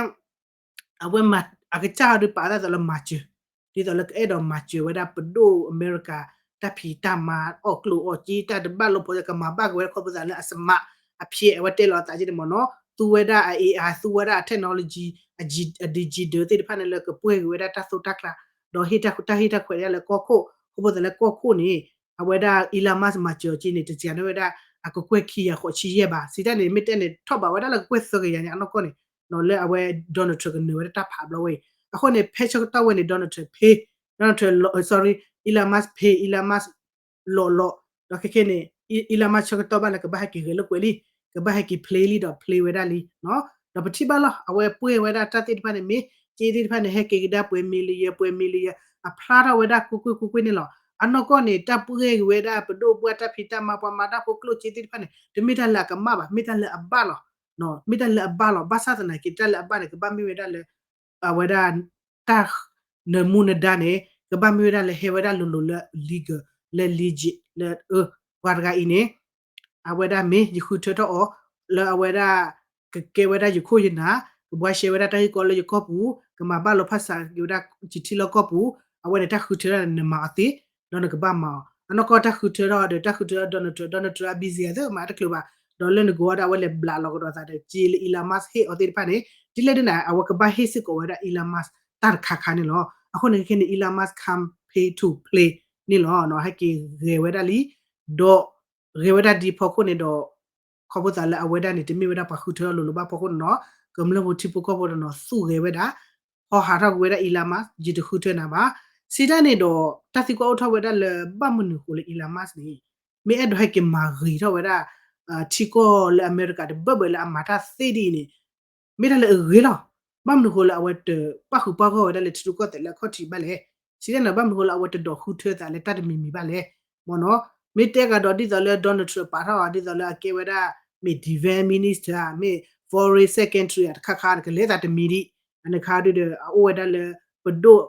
အဝဲမၤ အကစၢ်အီၤဒုးပာ်အသးသိးလၢမၤစၢၤ, ဒ်သိးလၢကအဲၣ်ဒိးမၤစၢၤဝဲဒၣ်ပဒိၣ်အမဲရကၤ တၢ်ဖံးတၢ်မၤ အီၣ်ကျိၣ်အီၣ်စ့ တၢ်တဘၣ်လိာ်ဖိး ကမၤဘၣ်က့ၤဝဲဒၣ်ခီဖျိသးလၢအ smart အဖျဲး အဝဲတဲလီၤအသးက့န့ၣ်မ့ၢ်နီၤ, သူဝဲဒၣ်အ AI သူဝဲဒၣ်အ technology အ digital သ့ၣ်တဖၣ်န့ၣ်လၢကပှဲၤက့ၤဝဲဒၣ်တၢ်သိၣ်တၢ်ကျါ, ဒီးဟ့ၣ်တၢ်ဟ့ၣ်တၢ်ခွဲးဒၣ်လၢကီၢ်ခိၣ်, ခီဖျိသးလၢကီၢ်ခိၣ်န့ၣ် အဝဲဒၣ် Elon Musk မၤစၢၤအီၤက့န့ၣ် တစှၤန့ၢ်ဝဲဒၣ် အကကွဲၢ်ခံကယၤဃိးဆံယဲၢ်ဘၣ်, စံးတၢ်န့ၣ် မ့ၢ်တဲန့ၣ် ထီၣ်ဘးဝဲဒၣ်လၢကကွဲၢ်သၢကယၤညါအနီၢ်ကီၢ်န့ၣ်, လၢအဝဲ Donald Trump ကနၢၤဝဲဒၣ်တၢ်ဖးဘျီဝဲအံၤ, အဃိန့ၣ် ဖဲဆၢကတီၢ်ဝဲန့ၣ် Donald Trump pay, Donald Trump လီၤ sorry, Elon Musk pay, Elon Musk လီၤလီၤ, ဒီးခဲခဲန့ၣ် Elon Musk ဆၢကတီၢ်ဘၣ်လၢကဘၣ်ဟဲက့ၤဂဲၤလိာ်ကွဲလံ, ကဘၣ်ဟဲက့ၤ play လံဒီး play ဝဲဒၣ်လံ, ဒီးပထံၣ်ဘၣ်လီၤ အဝဲပှဲၤဝဲဒၣ်တၢ်သ့ၣ်တဖၣ်န့ၣ် မ့ၢ်စ့သ့ၣ်တဖၣ်န့ၣ် ဟဲက့ၤကဒါပှဲၤ million ပှဲၤ million, အဖျါထီၣ်ဝဲဒၣ်ကွ့ၢ်ကွ့ၢ်ကွ့ၢ်ကွ့ၢ်န့ၣ်လီၤ. အနီၢ်ကီၢ်န့ၣ် တၢ်ပှဲၤက့ၤဝဲဒၣ်ပဒိၣ်ပှၢ် တၢ်ဖံးတၢ်မၤ ပှၤမၤတၢ်ဖိကျိၣ်စ့သ့ၣ်တဖၣ်န့ၣ် တမ့ၢ်တၢ်လၢအကမၣ်ဘၣ်, မ့ၢ်တၢ်လၢအဘၣ်လီၤ, မ့ၢ်တၢ်လၢအဘၣ်လီၤ. ဘၣ်ဆၣ်သနာ်က့ တၢ်လၢအဘၣ်န့ၣ် ကဘၣ်မ့ၢ်ဝဲဒၣ်လၢ အဝဲဒၣ် တၢ်နၢမူနဒါန့ၣ် ကဘၣ်မ့ၢ်ဝဲဒၣ်လၢဟဲဝဲဒၣ်လိၤလိၤလၢ legal, လၢ legit လၢ ပှၤတဂၤအံၤန့ၣ် အဝဲဒၣ်မ့ၢ်ယဃုထၢထီၣ်အီၤ လၢအဝဲဒၣ် ကကဲဝဲဒၣ်ယခိၣ်ယနၢ်, ကဘှါရှဲဝဲဒၣ်တၢ်ဂ့ၢ်ကီလၢယကီၢ်ပူၤ, ကမၤဘၣ်လိာ်ဖးစးက့ၤဝဲဒၣ်ယထံလီၢ်ကီၢ်ပူၤ, အဝဲန့ၣ်တၢ်ဃုထၢထီၣ်န့ၣ် နမၤအီၤသ့, ဒီးနကဘၣ်မၤအီၤ. အနီၢ်ကီၢ်တၢ်ဃုထၢထီၣ်ဒီး တၢ်ဃုထၢထီၣ် Donald Trump, Donald Trump အ busy အသ့မၤတချုးဘၣ်, ဒီးလၢနကဝီၤဒီး အဝဲလဲၤဘျးလီၤကဒီးသးဒီး စ့လၢ Elon Musk ဟ့ၣ်အီၤသ့ၣ်တဖၣ်န့ၣ် ဒ်လဲၣ်ဒ်န့ၣ် အဝဲကဘၣ်ဟ့ၣ်စ့ၢ်ကီးဝဲဒၣ် Elon Musk တၢ်တခါခါန့ၣ်လီၤ. အဃိန့ၣ်ခဲန့ၣ် Elon Musk come pay to play န့ၣ်လီၤ. ဟဲက့ၤဂဲၤဝဲဒၣ်လံ, ဒီးဂဲၤဝဲဒၣ်ဒ်ဖီခိၣ်န့ၣ်ဒီး ခီဖျိသးလၢအဝဲဒၣ်န့ၣ် တမ့ၢ်ဝဲဒၣ်ပှၤဃုထၢထီၣ်လိၤလိၤဘၣ်ဖီခိၣ်န့ၣ်လီၤ, ကမျၢၢ်ဖိထံဖိကီၢ်ဖိတနီၤသူၣ်ဂဲၤဝဲဒၣ်, ဟီဟးထီၣ်ကွံာ်ဝဲဒၣ် Elon Musk ယတဃုထၢနၤဘၣ်. စံးတၢ်န့ၣ်ဒီး တၢ်သံကွၢ်အိၣ်ထီၣ်ဝဲဒၣ်လၢ ဘၣ်မနုၤဃိလၢ Elon Musk န့ၣ် မ့ၢ်အဲၣ်ဒိးဟဲက့ၤမၤဂ့ၤထီၣ်ဝဲဒၣ် ထံကီၢ်လၢအမဲရကၤတဘၢၣ်ဘၢၣ်လၢအမၤတၢ်သ့ဒ်အံၤန့ၣ် မ့ၢ်တၢ်လၢအဂ့ၤလီၤ. ဘၣ်မနုၤဃိလၢအဝဲတပၣ်ဃုာ်ပၣ်ဂီၢ်ဝဲဒၣ်လၢထံရူၢ်ကီၢ်သဲးလၢအခီၣ်ထံးဘၣ်လဲၣ်. စံးတၢ်န့ၣ် ဘၣ်မနုၤဃိလၢအဝဲတဒိးဃုထၢသးလၢတၢ်တမံၤမံၤဘၣ်လဲၣ်. မ့ၢ်နီၤ, မ့ၢ်တဲကဒီးဒ်သိးလၢ Donald Trump ပာ်ထီၣ်အီၤ ဒ်သိးလၢအကဲဝဲဒၣ် မ့ၢ် defense minister ဧါ, မ့ၢ် foreign secretary ဧါ, တခါခါကလဲၤသးတမံၤဒံး, အန့ၣ်ခါဒုဒီး အအိၣ်ဝဲဒၣ်လၢပဒိၣ်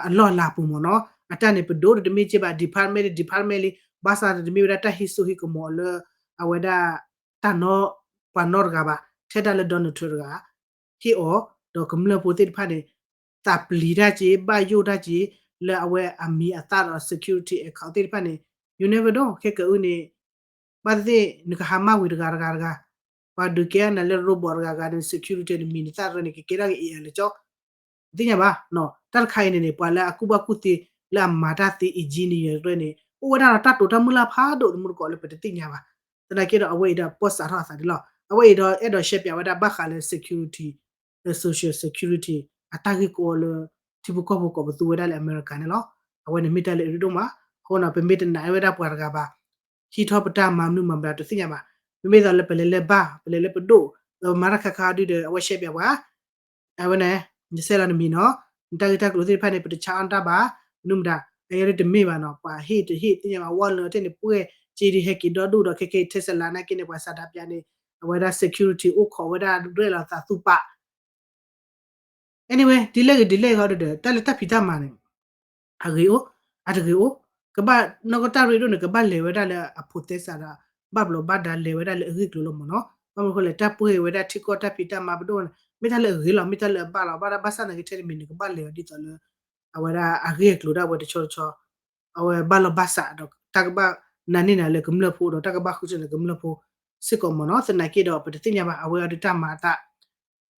အလီၢ်လၤပူၤမ့ၢ်နီၤ, အတၢ်န့ၣ်ပဒိၣ်ဒီးတမ့ၢ်က့ဘၣ် department ဒီး department လံ, ဘၣ်ဆၣ်ဒီးတမ့ၢ်ဝဲဒၣ်တၢ်ဟ့ၣ်စိဟ့ၣ်ကမီၤလၢ အဝဲဒၣ် တၢ်နီ ပှၤနီတဂၤဘၣ်, ထဲဒၣ်လၢ Donald Trump တဂၤ ဟ့ၣ်အီၤ, ဒီးကမျၢၢ်ဖိသ့ၣ်တဖၣ်န့ၣ် သးပျံၤတၢ်က့ ဘၣ်ယိၣ်တၢ်က့ လၢအဝဲအမံၤအသၣ်ဒီး security account သ့ၣ်တဖၣ်န့ၣ် you never know ခဲကအုၣ်န့ၣ် ဘၣ်သ့ၣ်သ့ၣ် နကဟးမၢ်ဝံၤတဂၤတဂၤတဂၤ, ပှၤဒုးကဲနၤလၢ robot တဂၤဂၤန့ၣ် security နမံၤနသၣ်ရဲန့ၣ် ကကဲထီၣ်က့ၤ AI လၢကၠီ သ့ၣ်ညါဘၣ်, တၢ်တခါအံၤန့ၣ်န့ၣ် ပှၤလၢအကူၣ်ဘၣ်ကူၣ်သ့လၢအမၤတၢ်သ့ engineer ရဲန့ၣ် အိၣ်ဝဲဒၣ်ဒီးတၢ်တိာ်တၢ်မုၢ်လၢ်ဖးဒိၣ်တမူတကိးလၢပတသ့ၣ်ညါဘၣ်. သနာ်က့ဒီးအဝဲအံၤဒီးပီၣ်စးထီၣ်အသးဒ်လီၤ. အဝဲအံၤဒီးအဲၣ်ဒိးရှဲပၠးဝဲဒၣ်ဘၣ်ဃးလၢ security လၢ social security အတၢ်ဂ့ၢ်ကီလၢ ထံဖိကီၢ်ဖိကိးပသူဝဲဒၣ်လၢအမဲရကၤန့ၣ်လီၤ. အဝဲန့ၣ်မ့ၢ်တၢ်လၢအရ့ဒိၣ်မး, အဃိန့ၣ် ပမ့ၢ်တနာ်ဝဲဒၣ်ပှၤတဂၤဘၣ် ဟံးထီၣ်ပတၢ်မၤမနုၤမၤမတၤတသ့ၣ်ညါဘၣ်. ပမ့ၢ်သိးလၢပလဲၤလၢဘၣ် ပလဲၤလၢပဒိၣ် ဒီးပမၤတၢ်ခါခါဒုဒီး အဝဲရှဲပၠးပှၤ အဝဲန့ၣ် ယဆဲးလီၤနမံၤနီၤ, နတၢ်ဂ့ၢ်တၢ်ကျိၤသ့ၣ်တဖၣ်န့ၣ် ပတဆါအီၣ်တၢ်ဘၣ်, မနုၤမတၤ အယဲဒၣ်တမ့ၢ်ဘၣ်နီၤ, ပှၤဟ့ၣ်တဟ့ၣ်သ့ၣ်ညါဘၣ်, ဝီလၢထဲန့ၣ်ပှဲၤ စ့ဒုးဟဲက့ၤဒီဒူၣ်ဒီး ခဲခဲအံၤ Tesla နာ်က့န့ၣ် ပှၤစးဒးပၠးန့ၣ် အဝဲဒၣ် security အိၣ်ခိးဝဲဒၣ်ရဲၣ်လီၤသးသူၣ်ပာ် anyway ဒ်လဲၣ်ဂ့ၤဒ်လဲၣ်ဂ့ၤဒီး တၢ်လၢတၢ်ဖံးတၢ်မၤန့ၣ် အဂ့ၤအိၣ် အတဂ့ၤအိၣ် ကဘၣ်နီၢ်ကီၢ်တၢ်ရ့ဒိၣ်န့ၣ် ကဘၣ်လဲၤဝဲဒၣ်လၢအဖိးသဲစးဒီး ဘၣ်ဘျီးဘၣ်ဒါလဲၤဝဲဒၣ်လၢအဂ့ၢ်ကျိၤလီၤမ့ၢ်နီၤ. ဘၣ်မနုၤအဃိလဲၣ် တၢ်ပှ့ၤဝဲဒၣ်ထံကီၢ်တၢ်ဖံးတၢ်မၤပဒိၣ်န့ၣ် မ့ၢ်တၢ်လၢအဂ့ၤလီၤ မ့ၢ်တၢ်လၢအဘၣ်လီၤ ဘၣ်ဒၣ်ဘၣ်ဆၣ်သနာ်က့ထဲတမံၤန့ၣ် ကဘၣ်လဲၤဝဲဒ်သိးလၢ အဝဲဒၣ်အဂ့ၢ်အကျိၤဒၣ်ဝဲတဆီတဆီ အဝဲဘၣ်လီၤဘၣ်စးဒီး တၢ်ကဘၣ်နာ်န့ၢ်နၤလၢကမျၢၢ်ဖိဒီး တၢ်ကဘၣ်ဃုစၢၤနၤကမျၢၢ်ဖိစ့ၢ်ကီးမ့ၢ်နီၤ. သနာ်က့ဒီး ပတသ့ၣ်ညါဘၣ် အဝဲအံၤဒုးတၢ်မၤအသး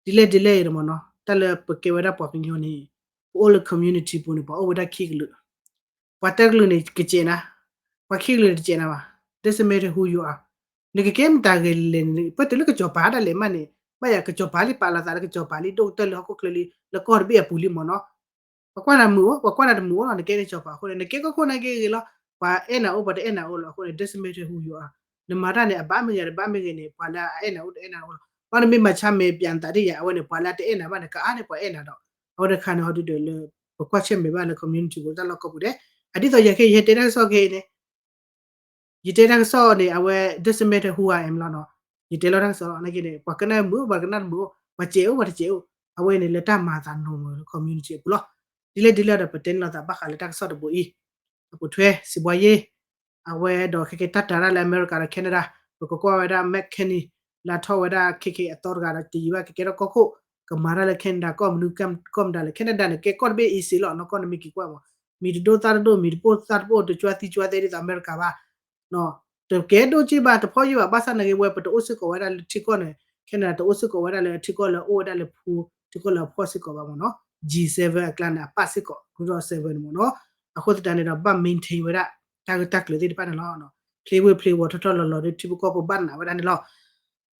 ဒ်လဲၣ်ဒ်လဲၣ်အံၤဒီးမ့ၢ်နီၤ တၢ်လၢပကဲဝဲဒၣ်ပှၤကညီန့ၣ် ပအိၣ်လၢ community ပူၤန့ၣ် ပှၤအိၣ်ဝဲဒၣ်ခံကလုာ် ပှၤတၢ်ကလုာ်န့ၣ် ကစဲးနၤ ပှၤခံကလုာ်န့ၣ်တစဲးနၤဘၣ် doesn't matter who you are နကကဲမတၤဂဲၤလဲၣ်န့ၣ် ပတုၤလၢကစီၤပၤဒၣ်လဲာ်မးန့ၣ် ဘၣ်ယၤကစီၤပၤလံ ပာ်လီၤသးလၢကစီၤပၤလံ ဒိၣ်ကတၢၢ်လံ ဟီၣ်ခိၣ်ချၢလံ လၢကီၢ်တဘ့ၣ်အပူၤလံမ့ၢ်နီၤ. ပှၤကွၢ်နၤမုာ်အိၣ် ပှၤကွၢ်နၤတမုာ်အိၣ်လီၤ နကဲန့ၣ်စီၤပၤအဃိန့ၣ် နကဲကီၢ်ခိၣ်နာ်က့ဂ့ၤလီၤ ပှၤအဲၣ်နၤအိၣ် ပှၤတအဲၣ်နၤအိၣ်လီၤအဃိန့ၣ် doesn't matter who you are နမၤတၢ်န့ၣ် အဘၣ်မ့ၢ်ဂ့ၤ တဘၣ်မ့ၢ်ဂ့ၤန့ၣ် ပှၤလၢအအဲၣ်နၤအိၣ်တအဲၣ်နၤအိၣ်လီၤ. ဘၣ်နမ့ၢ်မၤဆါမဲာ်ပၠးနသးဒ်ယၤ အဝဲန့ၣ် ပှၤလၢအတအဲၣ်နၤဘၣ်န့ၣ် ကအါန့ၢ်ပှၤအဲၣ်နၤဒီး အဝဲတခါန့ၣ် ဟီဒုဒီးလၢ ပကွၢ်ဆၢၣ်မဲာ်ဘၣ်လၢ community ပူၤတၢ်လီၢ်ကီၢ်ပူၤဒဲး အဒ်သိးယၤခဲအံၤ ယဟဲတဲတၢ်ကစီၣ်ခဲအံၤန့ၣ် ယတဲတၢ်ကစီၣ်န့ၣ် အဝဲ doesn't matter who I am လီၤနီၤ. ယတဲလီၤတၢ်ကစီၣ်လီၤ နာ်က့န့ၣ် ပှၤကနၣ်မုာ်အိၣ် ပှၤကနၣ်တမုာ်အိၣ် ပှၤစဲးအိၣ် ပှၤတစဲးအိၣ် အဝဲန့ၣ်လၢတၢ်မၤအသး normal community အပူၤလီၤ. ဒ်လဲၣ်ဒ်လဲၣ်ဒီး ပတဲန့ၢ်လိာ်သးဘၣ်ဃးလၢတၢ်ကစီၣ်တဘိအံၤ အပိာ်ထွဲ စံးဘှါယ့ အဝဲဒီးခဲကဲတၢ်တၤတၢ်လၢအမဲရကၤဒီး Canada ပကကွၢ်ဝဲဒၣ် McKinney လၢထီၣ်ဝဲဒၣ်ခဲကဲအသီတဂၤဒီး တယံာ်ဘၣ်ကကဲထီၣ်ကီၢ်ခိၣ် ကမၤတၢ်လၢ Canada ကီၢ်မနုၤကီၢ်မတၤလဲၣ် Canada န့ၣ် ကဲကီၢ်တဘ့ၣ် easy လီၤ နီၢ်ကီၢ်န့ၣ်မ့ၢ်က့ၤကွၢ်မး မံၤတဒိၣ်သၣ်တဒိၣ် မံၤတပိၢ်သၣ်တပိၢ် တကွၢ်သံကွၢ်သဲဒ်သိးအမဲရကၤဘၣ် တကဲဒိၣ်က့ဘၣ် တဖီၣ်ယံာ်ဘၣ် ဘၣ်ဆၣ်နာ်က့ဝဲ ပတအိၣ်စ့ၢ်ကီးဝဲဒၣ်လၢထံကီၢ်န့ၣ် Canada တအိၣ်စ့ၢ်ကီးဝဲဒၣ်လၢထံကီၢ်လၢအအိၣ်ဝဲဒၣ်လၢဖိ ထံကီၢ်လၢအဖှီၣ်စ့ၢ်ကီးဘၣ်မ့ၢ်နီၤ G seven အကျါန့ၣ် အပၣ်စ့ၢ်ကီး Group of Seven န့ၣ်မ့ၢ်နီၤ အဃိသတးန့ၣ်ဒီး ဘၣ် maintain ဝဲဒၣ် တၢ်ဂ့ၢ်တၢ်ကျိၤသ့ၣ်တဖၣ်န့ၣ်လီၤ ဖျ့ဝ့ၢ်ဖျ့ဝီၤထီၣ်ထီၣ်လီၤလီၤဒီး ထံဖိကီၢ်ဖိဘၣ်နးဝဲဒၣ်န့ၣ်လီၤ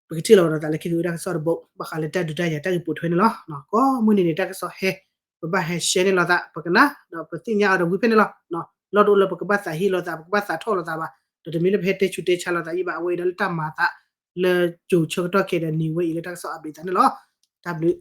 ပကထံၣ်လိာ်ဒီးသးလၢခံကတၢၢ်တၢ်ကစီၣ်တဘိ ဘၣ်ဃးလၢတၢ်ဒုးတၢ်ယၤတၢ်ဂ့ၢ်ပိာ်ထွဲန့ၣ်လီၤ. ကိးမုၢ်နံၤန့ၣ် တၢ်ကစီၣ်ဟဲ ပဘၣ်ဟဲ share န့ၢ်လိာ်သး ပကနၣ် ဒီးပသ့ၣ်ညါအီၤဒီးဝံၤဖဲန့ၣ်လီၤ. လီၢ်တအိၣ်လၢပကဘၣ်သးဟ့လိာ်သး ပကဘၣ်သးထီၣ်လိာ်သးဘၣ်. ဒီးတမ့ၢ်လၢပဟဲတဲဆူးတဲဆါလိာ်သးယံာ်ဘၣ် အဝဲအံၤဒီးလၢတၢ်မၤသး လၢကၠိၤဆၢကတီၢ်ခဲဒီးနံၤဝဲအံၤလၢတၢ်ကစီၣ် update သးန့ၣ်လီၤ. တၢ်ဘျုး